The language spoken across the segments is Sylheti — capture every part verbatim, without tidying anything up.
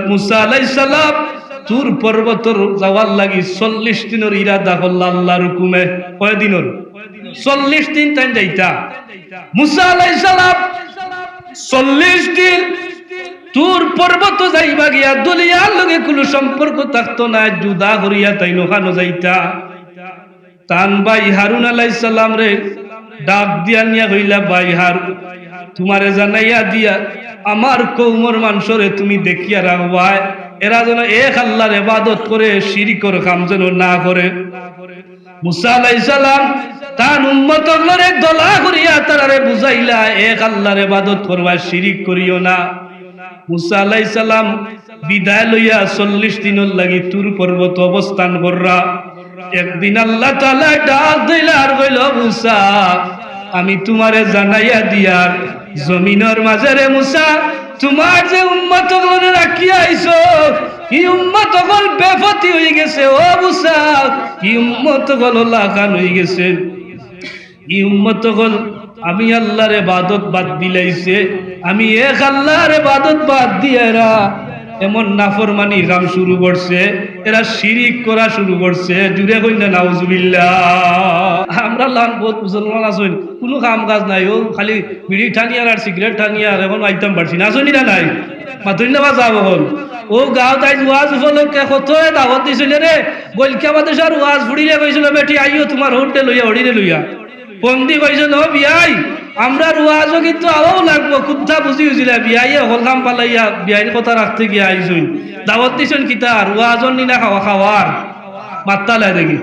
মুসা আলাইহিস সালাম তুর পর্বতর যাওয়ার লাগি চল্লিশ দিনর ইরাদা করলা আল্লাহর হুকুমে। কয় দিনর? চল্লিশ দিন তাইন যাইতা। মুসা আলাইহিস সালাম চল্লিশ দিন তুর পর্বত যাইবা গিয়া দুনিয়ার লগে কুনু সম্পর্ক থাকতো না, জুদা করিয়া তাইন অখানো যাইতা। তান ভাই হারুন আলাইহিস সালামরে ডাক দিয়া নিয়া কইলা, "ভাই হারুন, তুমারে জানাইয়া দিয়া, আমার কওমর মানষরে তুমি দেখিয়া রাখবায়, এরা যেন এক আল্লাহর ইবাদত করে, শিরিকর কাম যেন না করে।" মুসা আলাইহিস সালাম তান উম্মত অকলরে দলা করিয়া তারারে বুঝাইলা, এক আল্লাহর ইবাদত করবা, শিরিক করিও না। মুসা আলাইহিস সালাম বিদায় লইয়া চল্লিশ দিনর লাগি তুর পর্বত অবস্থান কররা। একদিন আল্লাহ তাআলা ডাক দিলা আর কইল, "মুসা, আমি তুমারে জানাইয়া দিয়ার, জমিনর মাঝে রে মুসা, তুমার যে উম্মত অকলরে রাখিয়া আইছো, ই উম্মত অকল বেপথি অইগেছে। ও মুসা, ই উম্মত অকল অলাখান অইগেছে। ই উম্মত অকল আমি আল্লাহর ইবাদত বাদ দিলাইছে, আমি এক আল্লাহর ইবাদত বাদ দিয়া এরা এমন নাফরমানি কাম শুরু করছে, এরা শিরিক করা শুরু করছে।" জুরে কইন না, নাউজুবিল্লাহ। আমরার লাখান বউত মুসলমান আছইন, কুনু কাম কাজ নাই, অউ খালি বিড়ি টানিয়ার আর সিগারেট টানিয়ার, অখনো আইতাম পারছি না, আছইন নি না নাই? মাতইন না বা সাব অকল। অউ গাঁওত আইজ ওয়াজ উপলক্ষে কতয়ে দাওয়াত দিছিল রে, গইলকা মাদ্রাসার ওয়াজ ফুড়িরে কইছিল, "বেটি আইও তুমার হউররে লইয়া, হড়িরে লইয়া।" ফোন দি কইছইন, "ও বিয়াই, আমরার ওয়াজও কিন্তু আওয়াও লাগবো।" কুন্তা বুঝি অইছিল, বিয়াইয়ে হকল কাম ফালাইয়া বিয়াইর কথা রাখতে গিয়া আইছইন। দাওয়াত দিছইন কিতার? ওয়াজর নি না খাওয়া, খাওয়ার? মাত্তা লাই দেখি।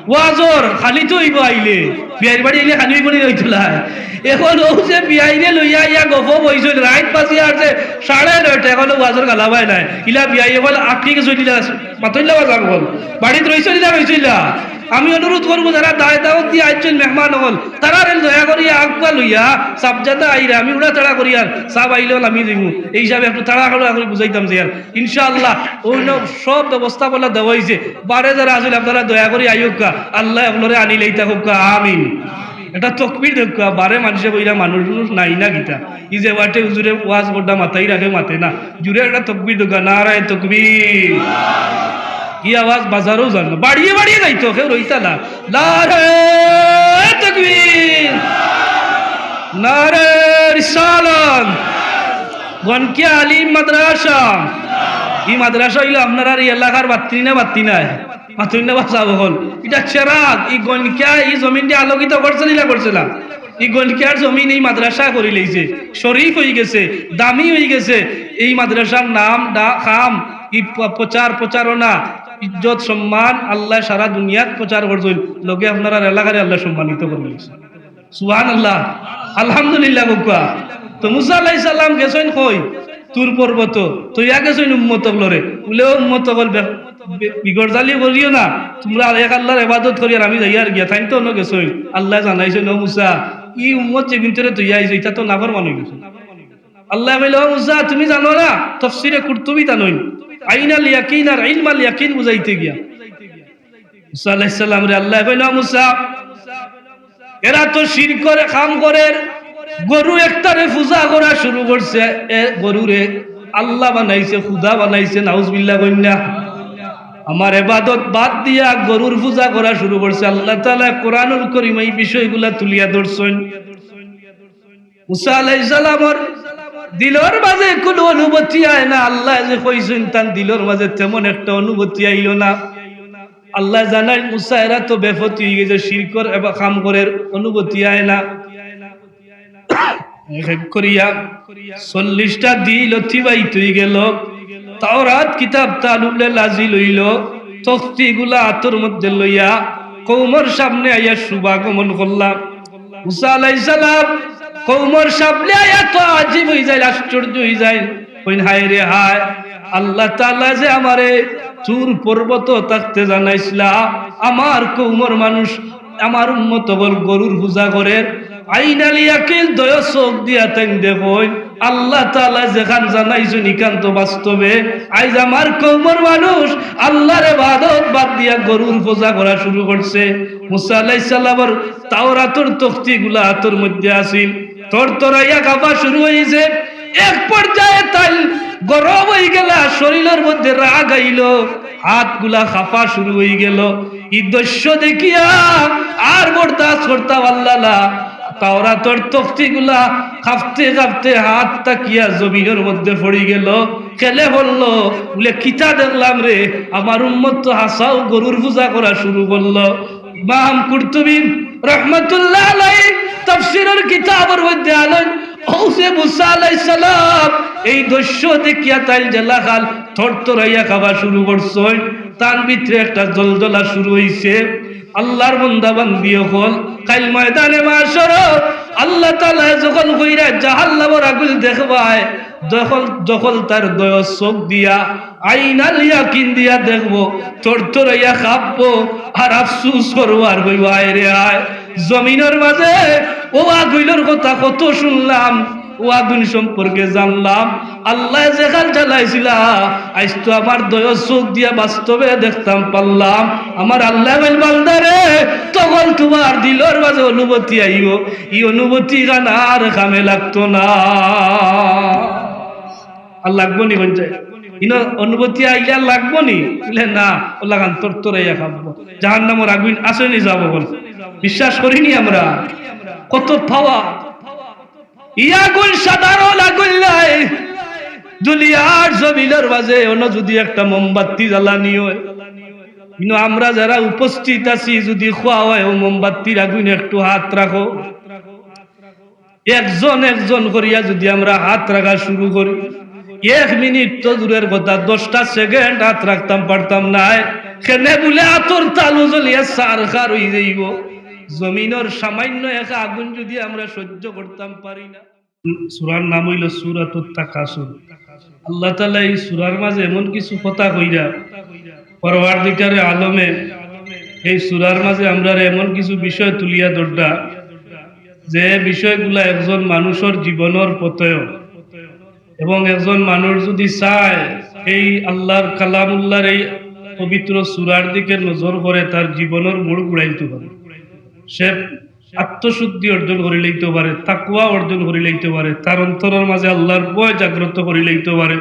ওয়াজর খালি তো অইবো আইলে, বিয়াইর বাড়ি আইলে খালি অইবো নি, অইতো নায়। অখন অউ যে বিয়াইরে লইয়া আইয়া গফ বইছইন, রাইত বাজিয়ার যে সাড়ে নয়টা, অখনো ওয়াজর গালাবায় নাই। ইলা বিয়াই অকল আটকি গেছইন ইলা, মাতইন না বা সাব অকল। বাড়িত রইছইন ইলা, রইছইন ইলা। আমি অনুরোধ করমু, যারা দায় দাওয়াত দিয়া আইছইন মেহমান অকল, তারারে দয়া করি আগুয়া লইয়া সাব যাতা আইরা, আমি উড়া তাড়া করিয়ার, সাব আইলে অলা আমি যাইমু। এই হিসাবে একটু তাড়াহুড়া করি বুঝাইতাম যে আর ইনশাআল্লাহ অউ সব ব্যবস্থাপনা দেওয়া অইছে। বারে যারা আছইন আপনারা দয়া করি আইউক্কা, আল্লায় অকলরে আনিলাইতা কউক্কা, আমিন। একটা তকবির দেউক্কা, বারে মানষে কইরা মানুষ নাই না কিতা। ই যে বাটে হুজুরে ওয়াজ বড্ডা মাথায় রাখে, মাতে না। জুরে একটা তকবির দেউক্কা, নারায়ে তকবির। ই আওয়াজ বাজারও যার না, বাড়িয়ে বাড়িয়ে যাইতো, কেউ রইতা না। নারায়ে তকবির, নারায়ে রিসালাত, গণকিয়া আলিম মাদ্রাসা। ই মাদ্রাসা অইলো আপনারার ই এলাকার বাত্তি না, বাত্তি নায়? মাতইন না বা সাব অকল। ইটা চেরাগ, ই গণকিয়া ই জমিনরে আলোকিত করছে নি না করছে না? ই গণকিয়ার জমিন ই মাদ্রাসা করিলাইছে, শরীফ অইগেছে, দামি অইগেছে। এই মাদ্রাসার নাম ডা-, কাম, ই প-, প্রচার, প্রচারণা, ইজ্জত, সম্মান আল্লায় সারা দুনিয়াত প্রচার করছইন, লগে আপনারার এলাকারে আল্লায় সম্মানিত করিলাইছে। সুবহানাল্লাহ, আলহামদুলিল্লাহ কউক্কা। তো মুসা আলাইহিস সালাম গেছইন কই? তুর পর্বত। তো ইয়া গেছইন উম্মত অকলরে। বুলে, "ও উম্মত অকল, বে-, বে-, বিগড়জালি করিও না। তুমরা এক আল্লাহর ইবাদত করিয়ার আমি যাইয়ার গিয়া।" তাইন তো অনো গেছইন। আল্লায় জানাইছইন, "ও মুসা, ই উম্মত যেগুইন্তরে থইয়া আইছো, ইতা তো নাফরমান অইগেছে।" আল্লায় কইলা, "ও মুসা, তুমি জানো না?" তফসিরে কুরতুবীত আনইন, আইনাল ইয়াকিন আর ইলমাল ইয়াকিন বুঝাইতে গিয়া মুসা আলাইহিস সালামরে আল্লায় কইলা, "মুসা, এরা তো শিরকর কাম করের, গরু একটারে পূজা করা শুরু করছে, এ গরুরে আল্লাহ বানাইছে, খুদা বানাইছে, নাউজুবিল্লাহ কইন না। আমার ইবাদত বাদ দিয়া গরুর পূজা করা শুরু করছে।" আল্লাহ তাআলায় কোরআনুল করিমো ই বিষয়গুলা তুলিয়া ধরছইন। মুসা আলাইহিস সালামর দিলর মাঝে কুনু অনুভূতি আয় না। আল্লায় যে কইছইন, তান দিলর মাঝে তেমন একটা অনুভূতি আইলো না। আল্লায় জানাইন, "মুসা, এরা তো বেপথি অইগেছে, শিরকর এবা কাম করের, অনুভূতি আয় না।" এক এক করিয়া চল্লিশটা দিন অতিবাহিত অইগেল। তাওরাত কিতাব তান উপরে নাজিল অইলো, তখতিগুলা আতর মধ্যে লইয়া কওমর সামনে আইয়া শুভাগমন করলা। মুসা আলাইহিস সালাম কওমর সামনে আইয়া তো আজিব অইযাইন, আশ্চর্য অইযাইন, কইন, "হায় রে হায়, আল্লাহ তাআলা যে আমারে তুর পর্বত থাকতে জানাইছলা, আমার কওমর মানুষ, আমার উম্মত অকল গরুর পূজা করের।" আইনাল ইয়াকিন দয় চোখ দিয়া তাইন দেখইন, আল্লাহ তাআলা যেখান জানাইছইন ইখান তো বাস্তবে। আইজ আমার কওমর মানুষ আল্লাহর ইবাদত বাদ দিয়া গরুর পূজা করা শুরু করছে। মুসা আলাইহিস সালামর তাওরাতর তখতিগুলা আতর মধ্যে আছিল, তরতরাইয়া কাঁপা শুরু অইছে। এক পর্যায়ে তাইন গরম অইগেলা, শরীলর মধ্যে রাগ আইলো, হাতগুলা কাঁপা শুরু অইগেলো। ই দৃশ্য দেখিয়া আর বরদাস্ত করতা পারলা না। তাওরাতর তখতিগুলা কাঁপতে কাঁপতে হাত থাকিয়া জমিনর মধ্যে পড়িগেলো। কেনে পড়লো? বুলে, "কিতা দেখলাম রে, আমার উম্মত তো হাছাউ গরুর পূজা করা শুরু করলো।" ইমাম কুরতুবী রহমাতুল্লাহ আলাইহি তাফসীরর কিতাবর মধ্যে আনইন, অউ যে মুসা আলাইহিস সালাম এই দৃশ্য দেখিয়া তাইন যেলাখান থরথরাইয়া কাঁপা শুরু করছইন, তান ভিতরে একটা জ্বলজ্বলা শুরু অইছে। আল্লার বান্দা বান্দি অকল, কাইল ময়দানে মাশরো আল্লাহ তাআলায় যখন কইরা জাহান্নামর আগুইন দেখবায়, যখন, যখন তার দুইও চউখ দিয়া আইনাল ইয়াকিন দিয়া দেখবো, থরথরাইয়া কাঁপবো, আর আফসুস করবো, আর কইবো, "আয় রে আয়, জমিনর মাঝে অউ আগুইনর কথা কত শুনলাম, অউ আগুইন সম্পর্কে জানলাম, আল্লায় যেখান জ্বালাইছিলা, আইজ তো আমার দুইও চউখ দিয়া বাস্তবে দেখতাম পারলাম।" আমার আল্লায় কইন, "বান্দারে, তখন তুমার দিলর মাঝে অনুভূতি আইবো, ই অনুভূতিখান আর কামে লাগতো না।" আর লাগবো নি? কইন চাই, ইনো অনুভূতি আইলে আর লাগবো নি? বুলে, "না, অউলাখান থরথরাইয়া কাঁপবো।" জাহান্নামর আগুইন আছে নি? যাবো বল, বিশ্বাস করি নি আমরা? কত পাওয়ার! ই আগুইন সাধারণ আগুইন নায়। দুনিয়ার জমিনর মাঝে অনো যুদি একটা মোমবাতি জ্বালানি অয়, ইনো আমরা যারা উপস্থিত আছি, যুদি কওয়া অয়, "অউ মোমবাতির আগুইন একটু হাত রাখো।" একজন একজন করিয়া যুদি আমরা হাত রাখা শুরু করি, এক মিনিট তো দূরর কথা, দশটা সেকেন্ড হাত রাখতাম পারতাম নায়। কেনে বুলে আতর তালু জ্বলিয়া ছারখার অইযাইবো। জমিনর সামান্য এক আগুইন যুদি আমরা সহ্য করতাম পারি না। সূরার নাম অইলো সূরাতুত তাকাসুর। আল্লাহ তাআলা ই সূরার মাঝে এমন কিছু কথা কইরা, পরওয়ারদিগারে আলমে ই সূরার মাঝে আমরারে এমন কিছু বিষয় তুলিয়া ধররা, যে বিষয়গুলা একজন মানুষর জীবনর পথেও, এবং একজন মানুষ যুদি চায় এই আল্লার কালামুল্লার এই পবিত্র সূরার দিকে নজর করে, তার জীবনর মোড় ঘুরাইতো পারে। সে আত্মশুদ্ধি অর্জন করি লইতো পারে, তাকওয়া অর্জন করি লইতো পারে, তার অন্তরর মাঝে আল্লার ভয় জাগ্রত করি লইতো পারে,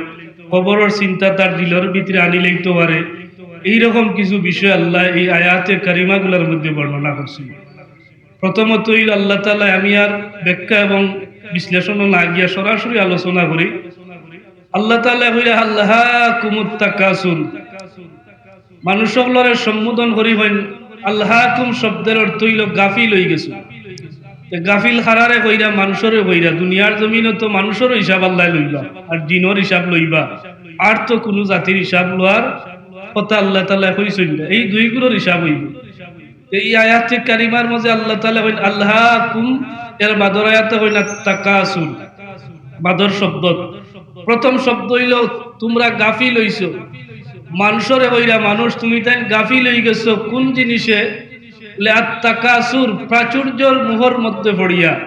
কবরর চিন্তা তার দিলর ভিতরে আনি লইতো পারে। এইরকম কিছু বিষয় আল্লায় এই আয়াতে কারিমাগুলার মধ্যে বর্ণনা করছইন। প্রথমত অইলো আল্লাহ তাআলায়, আমি আর ব্যাখ্যা এবং বিশ্লেষণও না গিয়া সরাসরি আলোচনা করি। আল্লাহ তাআলায় কইরা, "আলহাকুমুত তাকাসুর।" মানুষ অকলরে সম্বোধন করি কইন, আলহাকুম শব্দর অর্থ অইলো গাফিল অইগেছো। তে গাফিল কারারে কইরা? মানুষরে কইরা। দুনিয়ার জমিনো তো মানুষরও হিসাব আল্লায় লইবা, আর জিনর হিসাব লইবা, আর তো কুনু জাতির হিসাব লওয়ার কথা আল্লাহ তাআলায় কইছইন না। এই দুইগুলোর হিসাব অইবো। তে ই আয়াতে কারিমার মাঝে আল্লাহ তাআলায় কইন, "আলহাকুম", এর বাদর আয়াতে কইন, "আত-তাকাসুর", বাদর শব্দ। প্রথম শব্দ অইলো, "তুমরা গাফিল অইছো।" মানুষরে কইরা, "মানুষ, তুমি তাইন গাফিল অইগেছো।" কুন জিনিসে? বুলে, "আত-তাকাসুর", প্রাচুর্যর মোহর মধ্যে পড়িয়া,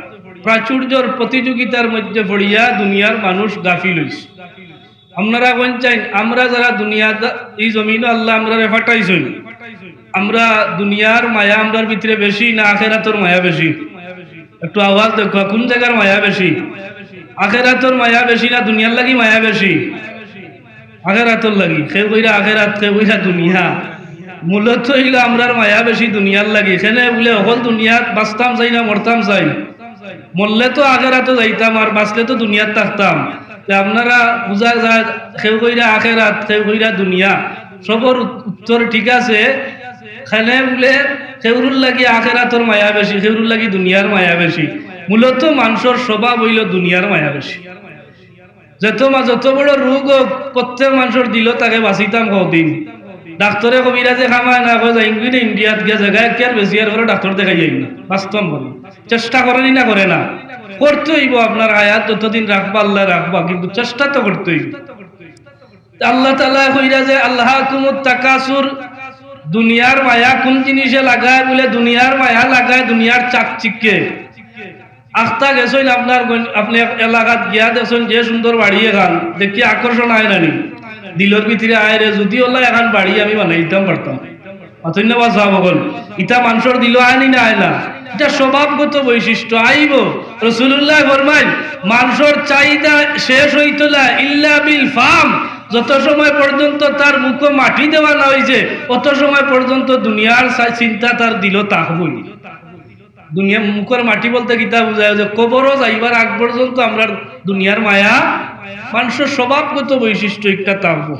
প্রাচুর্যর প্রতিযোগিতার মধ্যে পড়িয়া দুনিয়ার মানুষ গাফিল অইছে। আপনারা কইন চাইন, আমরা যারা দুনিয়াত, ই জমিনো আল্লায় আমরারে পাঠাইছইন, আমরা দুনিয়ার মায়া আমরার ভিতরে বেশি না আখেরাতর মায়া বেশি? একটু আওয়াজ দেখো, কুন জাগার মায়া বেশি? আখেরাতর মায়া বেশি না দুনিয়ার লাগি মায়া বেশি? আখেরাতর লাগি। কেউ কইরা আখেরাত, কেউ কইরা দুনিয়া। মূলত অইলো আমরার মায়া বেশি দুনিয়ার লাগি। কেনে বুলে অকল দুনিয়াত বাঁচতাম চাই না মরতাম চাই? মরলে তো আখেরাতো যাইতাম, আর বাঁচলে তো দুনিয়াত থাকতাম। তে আপনারা বুঝা যায়, কেউ কইরা আখেরাত, কেউ কইরা দুনিয়া। সবর উত-, উত্তর ঠিক আছে। কেনে বুলে কেউরুর লাগি আখেরাতর মায়া বেশি, কেউরুর লাগি দুনিয়ার মায়া বেশি। মূলত মানষর স্বভাব অইলো দুনিয়ার মায়া বেশি। যত মা-, যত বড় রোগ অউক, প্রত্যেক মানষর দিলো থাকে বাঁচিতাম কয়দিন। ডাক্তরে কবিরাজে কামায় না, কয়, "যাইমুগি নে ইন্ডিয়াত গিয়া জাগা এক কিয়ার বেশি আর করে ডাক্তর দেখাই আইমু না।" বাস্তব বলি। চেষ্টা করে নি না করে না? করতে অইবো, আপনার হায়াত যতদিন রাখবা আল্লায় রাখবা, কিন্তু চেষ্টা তো করতে অইবো। তে আল্লাহ তাআলায় কইরা যে, "আলহাকুমুত তাকাসুর", দুনিয়ার মায়া কুন জিনিসে লাগায়? বুলে দুনিয়ার মায়া লাগায় দুনিয়ার চাকচিক্যে। আখতা গেছইন আপনার গন-, আপনে এক এলাকাত গিয়া দেখছইন যে সুন্দর বাড়ি এখান, দেখি আকর্ষণ আয় না নি? দিলর ভিতরে আয় রে, যুদি অলা এখান বাড়ি আমি বানাইতাম পারতাম। মাতইন না বা সাহাবাগণ, ইতা মানষর দিলো আয় নি না আয় না? ইতা স্বভাবগত বৈশিষ্ট্য আইবো। রাসূলুল্লায় ফরমাইন, মানষর চাহিদা শেষ অইতো না ইল্লা বিল ফাম, যত সময় পর্যন্ত তার মুখো মাটি দেওয়া না অইছে, অত সময় পর্যন্ত দুনিয়ার চা-, চিন্তা তার দিলো থাকবোই। দুনিয়া মুখর মাটি বলতে কিতা বুঝায়? যে কবরো যাইবার আগ পর্যন্ত আমরার দুনিয়ার মায়া, মানষর স্বভাবগত বৈশিষ্ট্য একটা থাকবো।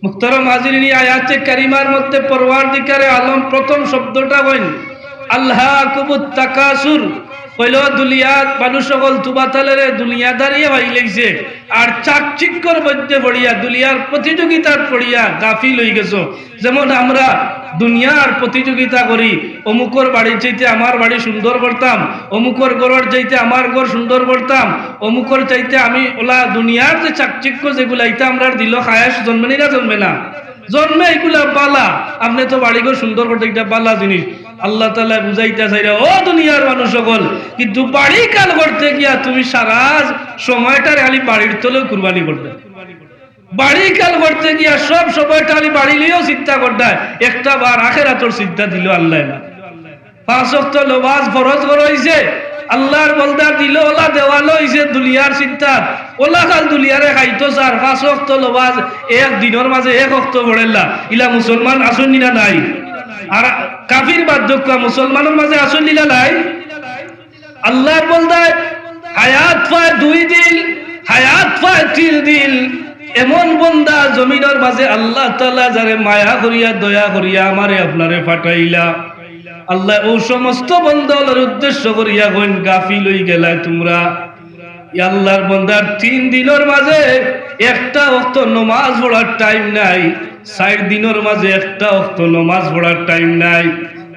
মুহতারাম হাজিরিন, ই আয়াতে কারিমার মধ্যে পরওয়ারদিগারে আলম প্রথম শব্দটা কইন, আলহাকুমুত তাকাসুর। কইলো দুনিয়ার মানুষ অকল তুমাতানরে দুনিয়াদারিয়ে পাইলাইছে, আর চাকচিক্যর মধ্যে পড়িয়া, দুনিয়ার প্রতিযোগিতাত পড়িয়া গাফিল অইগেছো। যেমন আমরা দুনিয়ার প্রতিযোগিতা করি, অমুকর বাড়ির চাইতে আমার বাড়ি সুন্দর করতাম, অমুকর ঘরর চাইতে আমার ঘর সুন্দর করতাম, অমুকর চাইতে আমি ওলা দুনিয়ার যে চাকচিক্য যেগুলা, ইতা আমরার দিলো খায়েশ জন্মে নি না জন্মে না? জন্মে। ইগুলা বালা, আপনে তো বাড়িঘর সুন্দর করতে, ইটা বালা জিনিস। আল্লাহ তাআলায় বুঝাইতা চাইরা, ও দুনিয়ার মানুষ অকল, কিন্তু বাড়ি কাল করতে গিয়া তুমি সারা সময়টারে খালি বাড়ির তলেউ কুরবানি করতে। বাড়ি কাল করতে গিয়া সব সময়টা খালি বাড়ি লইয়াউ চিন্তা করতায়, একটা বার আখেরাতর চিন্তা দিলো আল্লায় না। পাঁচ ওয়াক্ত নমাজ ফরজ করা অইছে, আল্লার বন্দার দিলো ওলা দেওয়ালো অইছে দুনিয়ার চিন্তা, ওলা খাল দুনিয়ারে খাইতো চার। পাঁচ ওয়াক্ত নমাজ এক দিনর মাঝে এক ওয়াক্ত পড়ের না, ইলা মুসলমান আছইন নি না নাই? আর কাফির বাদ দেউক্কা, মুসলমানর মাঝে আছইন নি না নাই? আল্লার বন্দায় হায়াত পায় দুই দিন, হায়াত পায় তিন দিন। এমন বন্দা জমিনর মাঝে আল্লাহ তাআলা যারে মায়া করিয়া, দয়া করিয়া আমারে আপনারে পাঠাইলা। আল্লায় অউ সমস্ত বন্দা অকলর উদ্দেশ্য করিয়া কইন, গাফিল অইগেলায় তুমরা। ই আল্লার বন্দার তিন দিনর মাঝে একটা ওয়াক্ত নমাজ পড়ার টাইম নাই, চাইর দিনর মাঝে একটা ওয়াক্ত নমাজ পড়ার টাইম নাই।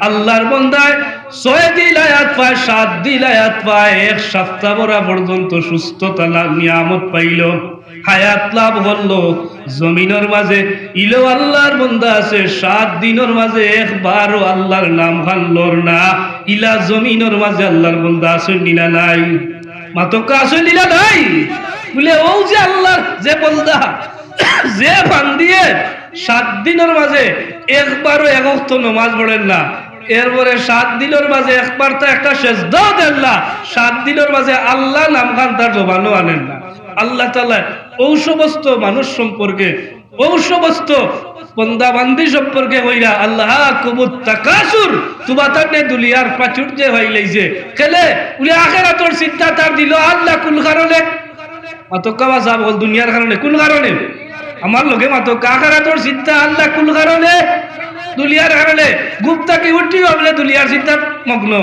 আল্লার বন্দায় ছয় দিন হায়াত পায়, সাত দিন হায়াত পায়, এক সপ্তাহ ভরা পর্যন্ত সুস্থতা লা-, নিয়ামত পাইলো, হায়াত লাভ করলো। জমিনর মাঝে ইলাও আল্লার বন্দা আছে, সাত দিনর মাঝে একবারও আল্লার নাম খান লর না, ইলা জমিনর মাঝে আল্লার বন্দা আছইন নি না নাই? মাতউক্কা আছইন নি না নাই? বুলে, অউ যে আল্লার যে বন্দা, যে বান্দিয়ে সাত দিনর মাঝে একবারও এক ওয়াক্ত নমাজ পড়ের না, এরপরে সাত দিনর মাঝে একবার তা একটা সেজদাও দের না, সাত দিনর মাঝে আল্লার নাম খান তার জবানো আনের না। আল্লাহ তাআলায় অউ সমস্ত মানুষ সম্পর্কে, অউ সমস্ত বন্দা বান্দি সম্পর্কে কইরা, আলহাকুমুত তাকাসুর, তুমাতানরে দুনিয়ার প্রাচুর্যে পাইলাইছে। কেনে? বুলে আখেরাতর চিন্তা তার দিলো আল্লাহ। কুন কারণে? মাতউক্কা বা সাব অকল, দুনিয়ার কারণে। কুন কারণে? আমার লগে মাতউক্কা, আখেরাতর চিন্তা আল্লাহ। কুন কারণে? দুনিয়ার কারণে। ঘুম থাকি উঠিও বুলে দুনিয়ার চিন্তাত মগ্ন।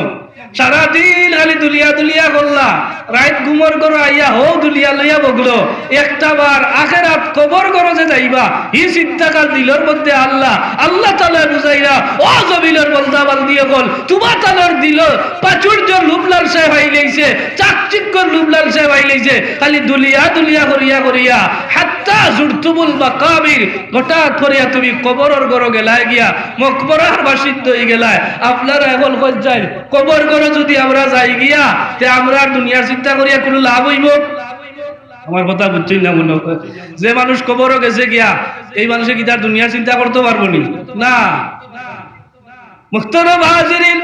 সারাদিন খালি দুনিয়া দুনিয়া করলা, রাইত ঘুমর ঘরো আইয়া হউ দুনিয়া লইয়া বগলো। একটা বার আখেরাত কবর ঘরো যে যাইবা, ই চিন্তা খাল দিলর মধ্যে আল্লাহ। আল্লাহ তাআলায় বুঝাইরা, ও জমিনর বন্দা বান্দি অকল, তুমাতানর দিলো প্রাচুর্য লোভ লালসায় পাইলাইছে, চাকচিক্যর লোভ লালসায় পাইলাইছে, খালি দুনিয়া দুনিয়া করিয়া করিয়া, হাত্তা জুরতুমুল মাকাবির, হঠাৎ করিয়া তুমি কবরর ঘরো গেলায় গিয়া, মকবরার বাসিন্দা অইগেলায়। আপনারা অখন কইন যাইন, কবর ঘরো যুদি আমরা যাই গিয়া, তে আমরার দুনিয়ার চিন্তা করিয়া কুনু লাভ অইবো? আমার কথা বুঝছইন না মনো অয়। যে মানুষ কবরো গেছে গিয়া, এই মানুষে কিতা দুনিয়ার চিন্তা করতো পারবো নি? না। মুহতারাম হাজিরিন,